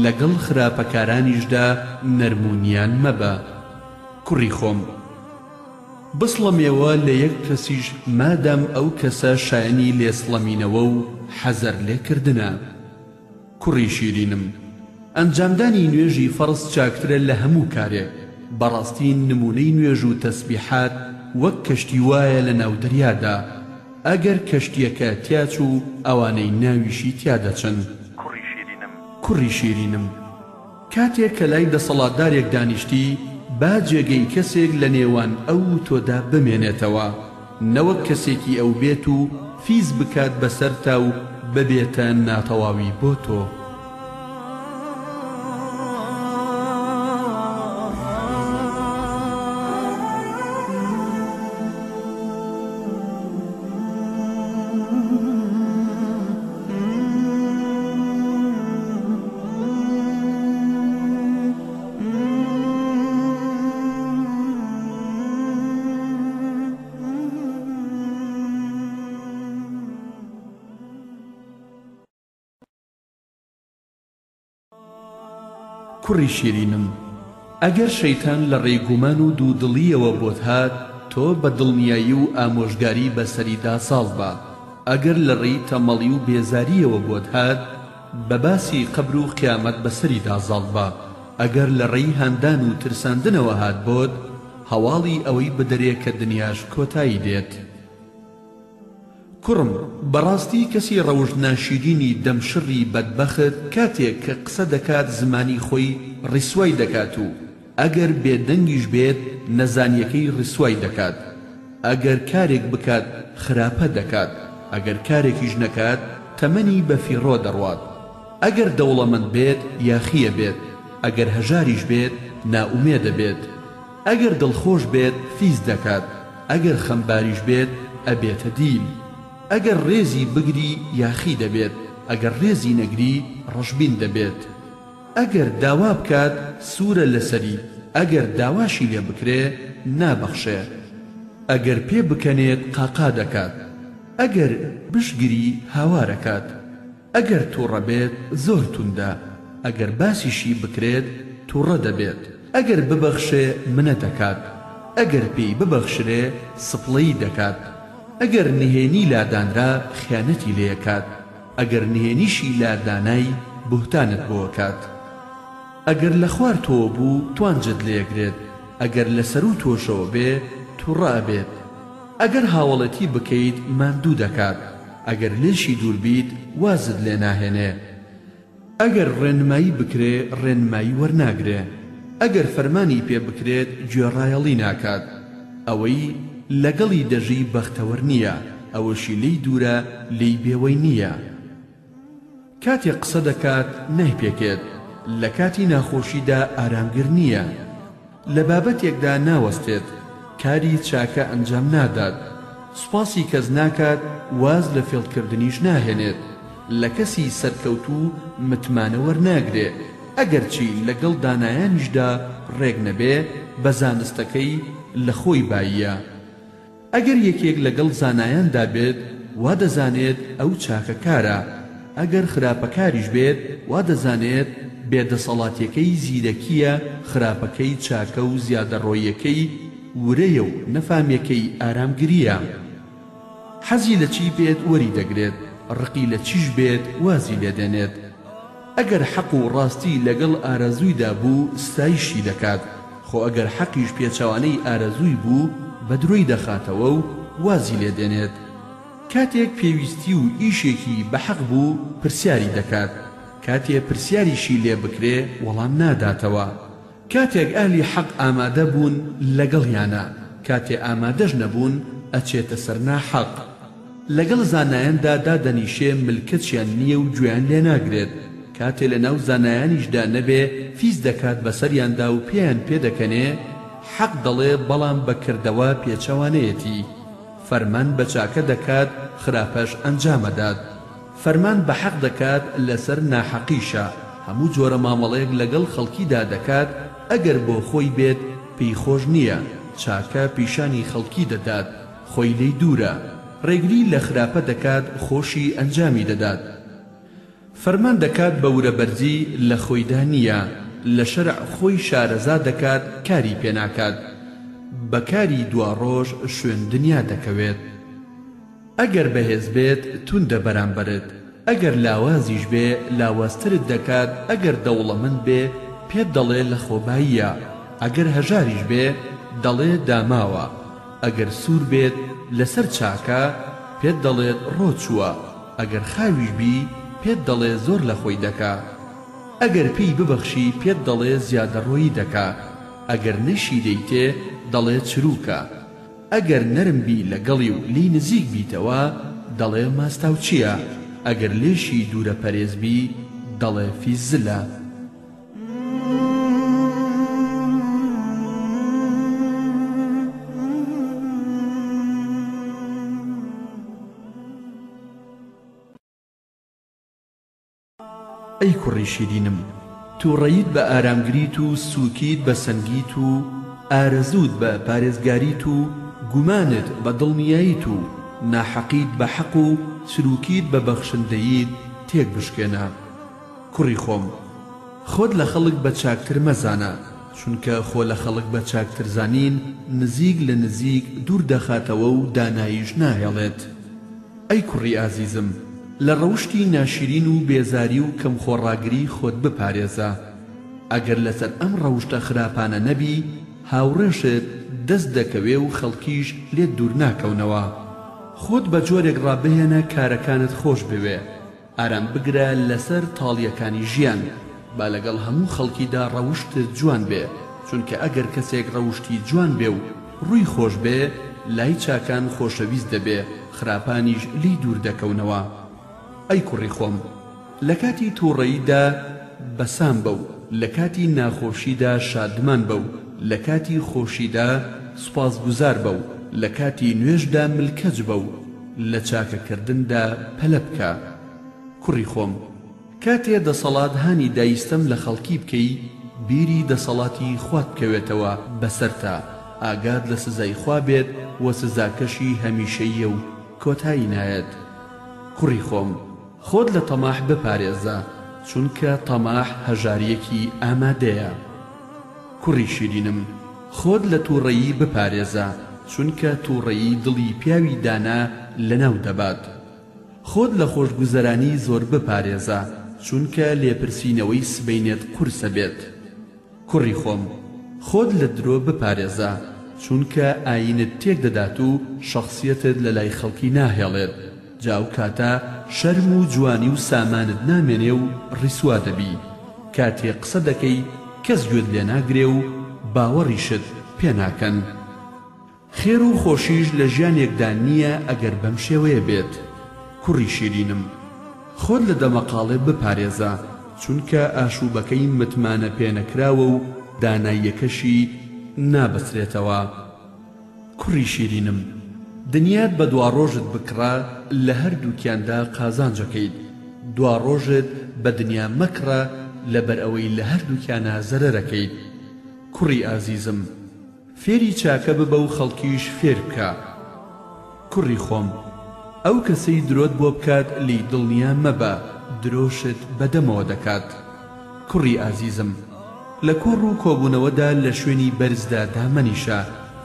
لەگەڵ خراپەکارانیشدا نەرم و نیان مەبە. کوڕی خۆم، بسڵەمێوە لە یەک کەسیش مادام ئەو کەسە شایەنی لێسڵەمینەوە و حەزەر لێکردنە. کوڕی شیرینم، ئەنجامدانی نوێژی فەڕز چاکترە لە هەموو کارێک، بەڕاستی نموونەی نوێژ و تەسبیحات وەک کەشتی وایە لە ناو دەریادا، ئەگەر کەشتیەکە تیاچوو ئەوانەی ناویشی تیا دەچن. کوڕی شیرینم. کوڕی شیرینم، کاتێک کە لای دەسەڵاتدارێک دانیشتی، با جێگەی کەسێک لە نێوان ئەو و تۆدا بمێنێتەوە، نەوەک کەسێکی ئەو بێت و فیز بکات بەسەرتا و ببێتە ناتەواوی بۆ تۆ. کوڕی شیرینم، ئەگەر شەیتان لە ڕێی گومان و دوودڵییەوە بۆت هات، تۆ بە دڵنیایی و ئامۆژگاری بەسەریدا زاڵ بە، ئەگەر لە ڕێی تەمەڵی و بێزارییەوە بۆت هات، بە باسی قەبر و قیامەت بەسەریدا زاڵ بە، ئەگەر لە ڕێی هاندان و ترساندنەوە هات بۆت، هەواڵی ئەوەی بدەرێ کە دنیاش کۆتایی دێت. کوڕم، بەڕاستی کەسی ڕەوشت ناشیرینی دەم شڕی بەدبەخت کاتێک کە قسە دەکات زمانی خۆی ڕیسوای دەکات و ئەگەر بێ دەنگیش بێت نەزانیەکەی ڕیسوای دەکات ئەگەر کارێک بکات خراپە دەکات ئەگەر کارێکیش نەکات تەمەنی بە فیڕۆ دەڕوات ئەگەر دەوڵەمەند بێت یاخیە بێت ئەگەر هەژاریش بێت نائومێدە بێت. ئەگەر دڵخۆش بێت فیز دەکات، ئەگەر خەمباریش بێت ئەبێتە دیل. ئەگەر ڕێزی بگری یاخی دەبێت، ئەگەر ڕێزی نەگری ڕەشبین دەبێت. ئەگەر داوا بکات سوورە لەسەری، ئەگەر داواشی لێ بکرێ نابەخشێ. ئەگەر پێ بکەنێت قاقا دەکات، ئەگەر بشگری هاوارەکات. ئەگەر توڕە بێت زۆر توندە، ئەگەر باسیشی بکرێت توڕە دەبێت، ئەگەر ببەخشێ منە دەکات، ئەگەر پێی ببەخشرێ سپڵەیی دەکات، ئەگەر نهێنی لادانرا خیانەتی لێکات، ئەگەر نهێنیشی لا دانای بوهتانت بۆ ئەکات. ئەگەر لە خوار تۆوە بوو توانجت لێگرێت، ئەگەر لە سەروو تۆشەوە بێ توڕە ئەبێت. ئەگەر هاوەڵێتی بکەیت ماندوو دەکات، ئەگەر لێشی دوور بیت وازت لێ ناهێنێ. ئەگەر ڕێنمایی بکرێ ڕێنمایی وەرناگرێ، ئەگەر فەرمانی پێ بکرێت گوێڕایەڵی ناکات. ئەوەی لەگەڵی دەژی بەختەوەر نییە، ئەوەشی لێی دوورە لێی بێوەی نییە. کاتێ قسە دەکات نایپێکێت، لە کاتی ناخۆشیدا ئارامگر نییە، لە بابەتێکدا ناوەستێت، کاری چاکە ئەنجام نادات، سوپاسی کەس ناکات، واز لە فێڵکردنیش ناهێنێت، لە کەسی سەرکەوتوو متمانە وەرناگرێ، ئەگەرچی لەگەڵ دانایانیشدا ڕێک نەبێ، بە زانستەکەی لە خۆی باییە. ئەگەر یەکێک لەگەڵ زانایاندا بێت وا دەزانێت ئەو چاکەکارە، ئەگەر خراپەکاریش بێت وا دەزانێت بێ دەسەڵاتیەکەی زیرەکییە، خراپەکەی چاکە و زیادەڕۆییەکەی ورەیە و نەفامیەکەی ئارامگرییە. حەزی لە چی بێت وەری دەگرێت، ڕقی لە چیش بێت وازی لێ دێنێت. ئەگەر حەق و ڕاستی لەگەڵ ئارەزوویدا بوو ستایشی دەکات، خۆ ئەگەر حەقیش پێچەوانەی ئارەزووی بوو بە درۆی دەخاتەوە و وازی لێ دێنێت. کاتێک پێویستی و ئیشێکی بە حەق بوو پرسیاری دەکات، کاتێ پرسیاریشی لێ بکرێ وەڵام ناداتەوە. کاتێک ئەهلی حەق ئامادە بوون لەگەڵیانە، کاتێ ئامادەش نەبوون ئەچێتە سەر ناحەق. لەگەڵ زانایاندا دادەنیشێ ملکەچیان نییە و گوێیان لێ ناگرێت، کاتێ لەناو زانایانیشدا نەبێ فیز دەکات بەسەریاندا و پێیان پێدەکەنێ، حەق دەڵێ بەڵام بە کردەوە پێچەوانەیەتی. فەرمان بە چاکە دەکات خراپەش ئەنجامەدات. فەرمان بە حەق دەکات لەسەر ناحەقیشە، هەموو جۆرە مامەڵەیەک لەگەڵ خەڵکیدا دەکات ئەگەر بۆ خۆی بێت پێی خۆش نییە، چاکە پیشانی خەڵکی دەدات خۆی لێی دوورە، ڕێگری لە خراپە دەکات خۆشی ئەنجامی دەدات. فەرمان دەکات بە ورە بەرزی لە خۆیدا نییە، لە شەرع خۆی شارەزا دەکات کاری پێ ناکات، بە کاری دواڕۆژ شوێن دنیا دەکەوێت. ئەگەر بەهێز بێت توندە بەرامبەرت، ئەگەر لاوازیش بێ لاوازترت دەکات، ئەگەر دەوڵەمەند بێ پێت دەڵێ لەخۆباییە، ئەگەر هەژاریش بێ دەڵێ داماوە، ئەگەر سوور بێت لەسەر چاکە پێت دەڵێت ڕۆچووە، ئەگەر خاویش بی پێت دەڵێ زۆر لەخۆی دەکا، ئەگەر پێی ببەخشی پێت دەڵێ زیادەڕۆیی دەکا، ئەگەر نەشی دەیتێ دەڵێ چرووکە. ئەگەر نەرم بی لەگەڵی و لێی نزیک بیتەوە دەڵێ ماستاوچیە، ئەگەر لێشی دوورە پەرێز بی دەڵێ فیززلە. ئەی کوڕی شیرینم، تووڕەییت بە ئارامگریت و سووکیت بە سەنگیت و ئارەزووت بە پارێزگاریت و گومانت بە دڵنیاییت و ناحەقیت بە حەق و چرووکیت بە بەخشندەییت تێک بشکێنە. کوڕی خۆم، خۆت لە خەڵک بە چاکتر مەزانە، چونکە خۆ لە خەڵک بە چاکتر زانین نزیک لە نزیک دوور دەخاتەوە و داناییش ناهێڵێت. ئەی کوڕی ئازیزم! لە ڕەوشتی ناشیرین و بێزاری و کەم خۆڕاگری خۆت بپارێزە. ئەگەر لەسەر ئەم ڕەوشتە خراپانە نەبی، هاوڕێشت دەست دەکەوێ و خەڵکیش لێت دوور ناکەونەوە. خۆت بە جۆرێک ڕابهێنە کارەکانت خۆش بوێ. ئارام بگرە لەسەر تاڵیەکانی ژیان، با لەگەڵ هەموو خەڵکیدا ڕەوشتت جوان بێ، چونکە ئەگەر کەسێک ڕەوشتی جوان بێ و ڕووی خۆش بێ، لای چاکان خۆشەویست دەبێ، خراپانیش لێی دوور دەکەونەوە. ئەی کوڕی خۆم! لە کاتی تووڕەییدا بەسام بە و لە کاتی ناخۆشیدا شادمان بە و لە کاتی خۆشیدا سوپاسگوزار بە و لە کاتی نوێژدا ملکەچ بە و لە چاکەکردندا پەلە بکە. کوڕی خۆم، کاتێ دەسەڵات هانی دای ستەم لە خەڵکی بکەی، بیری دەسەڵاتی خوات بکەوێتەوە بەسەرتا، ئاگات لە سزای خوا بێت و سزاکەشی هەمیشەییە و کۆتایی نایەت. کوڕی خۆم، خۆت لە تەماح بپارێزە، چونکە تەماح هەژارییەکی ئامادەیە. کوڕی شیرینم، خۆت لە تووڕەیی بپارێزە، چونکە تووڕەیی دڵی پیاوی دانا لەناو دەبات. خۆت لە خۆشگوزەرانی زۆر بپارێزە، چونکە لێپرسینەوەی سبەینێت قورسە بێت. کوڕی خۆم، خۆت لە درۆ بپارێزە، چونکە ئایینت تێک دەدات و شەخسیەتت لە لای خەڵکی ناهێڵێت، جا ئەو کاتە شەرم و جوانی و سامانت نامێنێ و ڕیسوا دەبی، کاتێ قسە دەکەی کەس گوێت لێ ناگرێ و باوەڕیشت پێ ناکەن. خێر و خۆشیش لە ژیانێکدا نییە ئەگەر بەم شێوەیە بێت. کوڕی شیرینم، خۆت لە دەمەقاڵێ بپارێزە، چونکە ئاشووبەکەی متمانە پێنەکراوە و داناییەکەشی نابەسترێتەوە. کوڕی شیرینم، دنیات بە دواڕۆژت بکڕە، لە هەردووکیاندا قازانجەکەیت. دواڕۆژت بە دنیا مەکڕە، لەبەرئەوەی لە هەردووکیانا زەرەرەکەیت. کوڕی ئازیزم، فێری چاکە ببە و خەڵکیش فێر بکە. کوڕی خۆم، ئەو کەسەی درۆت بۆ بکات لێی دڵنیا مەبە، درۆشت بە دەمەوە دەکات. کوڕی ئازیزم، لە کۆڕ و کۆبوونەوەدا لە شوێنی بەرزدا دامەنیشە،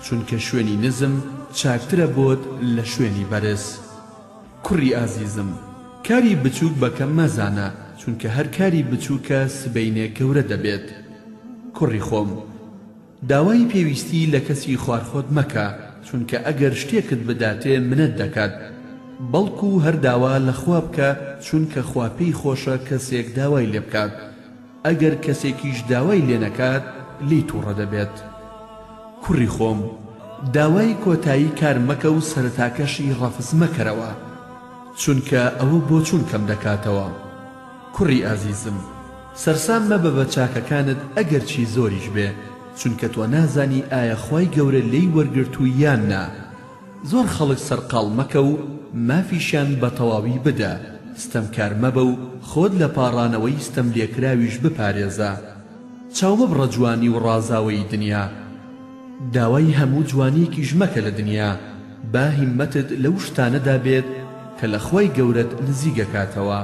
چونکە شوێنی نزم چاکترە بۆت لە شوێنی بەرز. کوڕی ئازیزم، کاری بچووک بە کەم مەزانە، چونکە هەر کاری بچووکە سبەینێ گەورە دەبێت. کوڕی خۆم، داوای پێویستی لە کەسی خوار خۆت مەکە، چونکە ئەگەر شتێکت بداتێ منەت دەکات، بەڵکو هەر داوا لە خوا بکە چونکە خوا پێی خۆشە کەسێک داوای لێ بکات، ئەگەر کەسێکیش داوای لێ نەکات لێی توڕە دەبێت. کوڕی خۆم، داوای کۆتایی کار مەکە و سەرەتاکەشی ڕەفز مەکەرەوە، چونکە ئەوە بۆچوون کەم دەکاتەوە. کوڕی ئازیزم، سەرسام مەبە بە چاکەکانت ئەگەرچی زۆریش بێ، چونکە تۆ نازانی ئایا خوای گەورە لێی وەرگرتووی یان نا. زۆر خەڵک سەرقاڵ مەکە و مافیشیان بە تەواوی بدە، ستەمکار مەبە و خۆت لە پاڕانەوەی ستەملێکراویش بپارێزە. چاو مەبڕە جوانی و ڕازاوەیی دنیا. داوای هەموو جوانیەکیش مەکە لە دنیا، با هیممەتت لەو شتانەدا بێت کە لە خوای گەورەت نزیک ئەکاتەوە.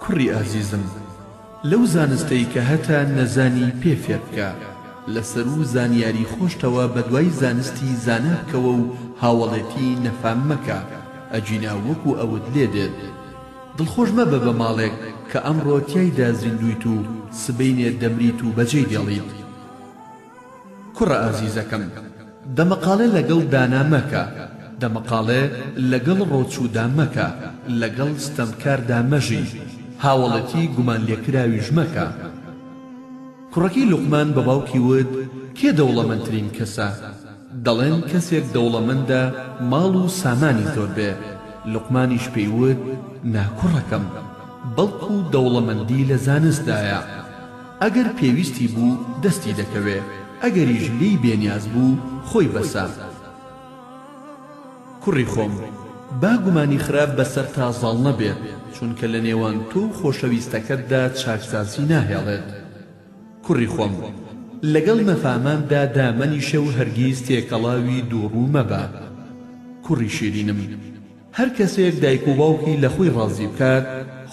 کوڕی ئازیزم لەو زانستەی کە هەتە نەزانی پێ فێر بکە، لە سەروو زانیاری خۆشتەوە بەدوای زانستی زانا بکەوە و هاوەڵێتی نەفام مەکە ئەگینا وەکو ئەوت لێ دێت. دڵخۆش مەبە بە ماڵێک کە ئەمڕۆ تیایدا زیندوویت و سبەینێ دەمریت و بەجێی دێڵیت. کوڕە ئازیزەکەم، دەمەقاڵێ لەگەڵ دانا مەکە، دەمەقاڵێ لەگەڵ ڕۆچوودا مەکە، لەگەڵ ستەمکاردا مەژی، هاوەڵێتی گومانلێکراویش مەکە. کوڕەکەی لوقمان بە باوکی وت، کێ دەوڵەمەندترین کەسە؟ دەڵێن کەسێک دەوڵەمەندە ماڵ و سامانی زۆر بێ. لوقمانیش پێی وت، نا کوڕەکەم، بەڵکو دەوڵەمەندی لە زانستدایە. ئەگەر پێویستی بوو دەستی دەکەوێ، ئەگەریش لێی بێنیاز بوو خۆی بەسە. کوڕی خۆم، با گومانی خراپ بەسەرتا زاڵ نەبێت، چونکە لە نێوان تۆ و خۆشەویستەکەتدا چاکسازی ناهێڵێت. کوڕی خۆم، لەگەڵ نەفاماندا دامەنیشە و هەرگیز تێکەڵاوی دووڕوو مەبە. کوڕی شیرینم، هەر کەسێک دایک و باوکی لە خۆی ڕازی بکات،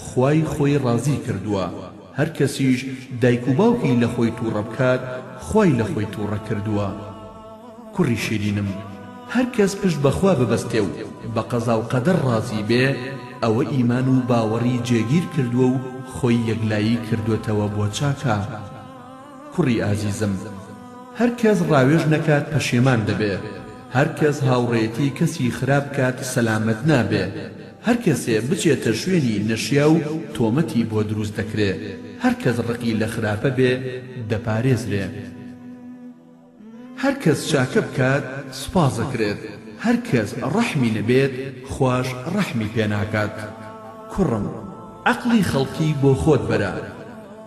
خوای خۆی ڕازی کردووە، هەر کەسیش دایک و باوکی لە خۆی تووڕە بکات، خوای لە خۆی تووڕە کردووە. کوڕی شیرینم، هەر کەس پشت بە خوا ببەستێ و بە قەزا و قەدەر ڕازی بێ، ئەوە ئیمان و باوەڕی جێگیر کردووە و خۆی یەکلایی کردۆتەوە بۆ چاکە. کوڕی ئازیزم، هەر کەس ڕاوێژ نەکات پەشێمان دەبێ، هەر کەس هاوڕێیەتی کەسی خراپ بکات سەلامەت نابێ، هەر کەسێ بچێتە شوێنی نەشیاو تۆمەتی بۆ دروست دەکرێ، هەر کەس ڕقی لە خراپە بێ دەپارێزرێ. هەر کەس چاکە بکات سوپاس دەکرێت، هەر کەس ڕەحمی نەبێت خواش ڕەحمی پێ ناکات. کوڕم عەقڵی خەڵکی بۆ خۆت بەرە.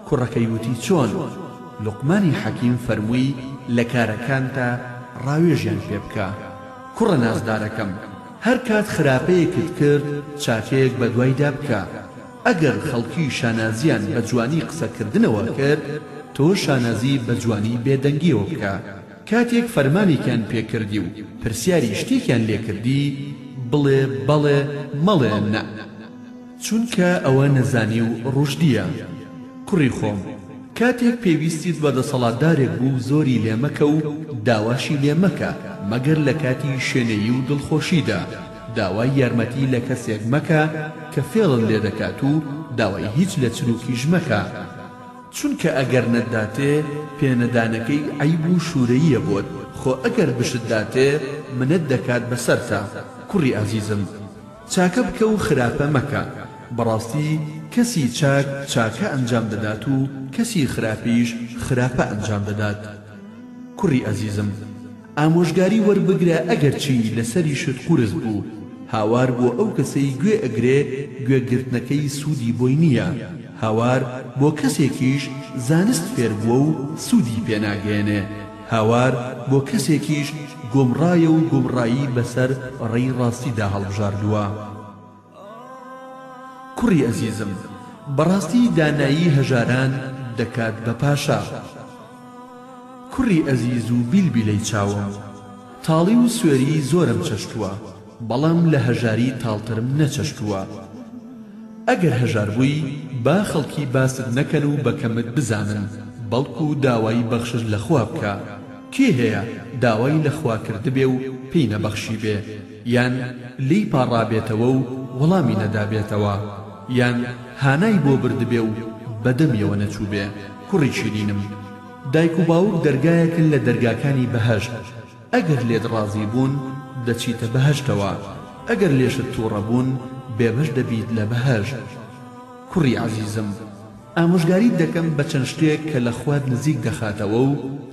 کوڕەکەی وتی چۆن؟ لوقمانی حەکیم فەرمووی لە کارەکانتا ڕاوێژیان پێ بکە. کوڕە نازدارەکەم هەر کات خراپەیەکت کرد چاکەیەک بەدوایدا بکە. ئەگەر خەڵکی شانازیان بە جوانی قسەکردنەوە کرد، تۆ شانازی بە جوانی بێدەنگیەوە بکە. کاتێک فەرمانێکیان پێ کردی و پرسیاری شتێکیان لێ کردی، بڵێ بەڵێ مەڵێ نەء. چونکە ئەوە نەزانی و ڕوشدیە. کوڕی خۆم، کاتێک پێویستیت بە دەسەڵاتدارێک بوو زۆری لێ مەکە و داواشی لێ مەکە مەگەر لە کاتی شێنەیی و دڵخۆشیدا. داوای یارمەتی لە کەسێک مەکە کە فێڵت لێ دەکات و داوای هیچ لە چروکیش مەکە، چونکە ئەگەر نەتداتێ پێنەدانەکەی عەیب و شورەییە بۆت، خۆ ئەگەر بشتداتێ منەت دەکات بەسەرتا. کوڕی ئازیزم چاکە بکە و خراپە مەکە، بەڕاستی کەسی چاک چاکە ئەنجام دەدات و کەسی خراپیش خراپە ئەنجام دەدات. کوڕی ئەزیزم ئامۆژگاری وەربگرە ئەگەرچی لەسەریشت قورس بوو، هاوار بۆ ئەو کەسەی گوێ ئەگرێ گوێ گرتنەکەی سوودی بۆی نییە، هاوار بۆ کەسێکیش زانست فێر بووە و سوودی پێ ناگەیەنێ، هاوار بۆ کەسێکیش گومڕایە و گومڕایی بەسەر ڕێی ڕاستیدا هەڵبژاردووە. کوڕی ئەزیزم، بەڕاستی دانایی هەژاران دەکات بە پاشا. کوڕی ئەزیز و بیلبیلەی چاوم، تاڵی و سوێریی زۆرم چەشتووە، بەڵام لە هەژاری تاڵترم نەچەشتووە. ئەگەر هەژار بووی، با خەڵکی باست نەکەن و بە کەمت بزانن، بەڵکو داوای بەخشش لە خوا بکە. کێ هەیە داوای لە خوا کردبێ و پێی نەبەخشیبێ؟ یان لێی پاڕابێتەوە و وەڵامی نەدابێتەوە، یان هانای بۆ بردبێ و بە دەمیەوە نەچووبێ. کوڕی شیرینم، دایک و باوک دەرگایەکن لە دەرگاکانی بەهەشت، ئەگەر لێت ڕازی بوون دەچیتە بەهەشتەوە، ئەگەر لێشت تووڕە بوون بێبەش دەبیت لە بەهەشت. کوڕی عەزیزم، ئامۆژگاریت دەکەم بە چەند شتێک کە لە خوات نزیک دەخاتەوە و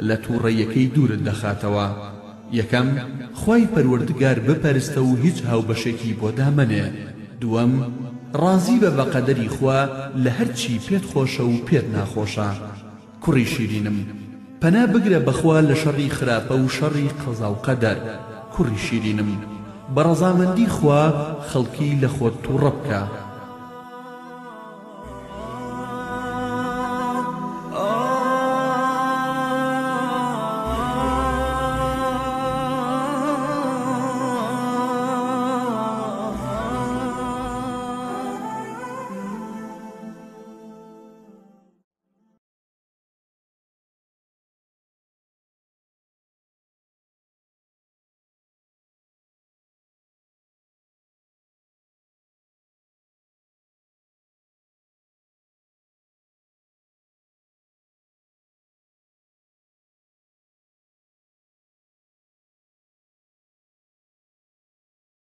لە تووڕەیەکەی دوورت دەخاتەوە، یەکەم، خوای پەروەردگار بپەرستە و هیچ هاوبەشێکی بۆ دامەنێ. دووەم، ڕازی بە بە قەدەری خوا لە هەر چی پێت خۆشە و پێت ناخۆشە. کوڕی شیرینم، پەنا بگرە بە خوا لە شەڕی خراپە و شەڕی قەزا و قەدەر. کوڕی شیرینم، بە ڕەزامەندی خوا خەڵکی لە خۆت توڕە بکە.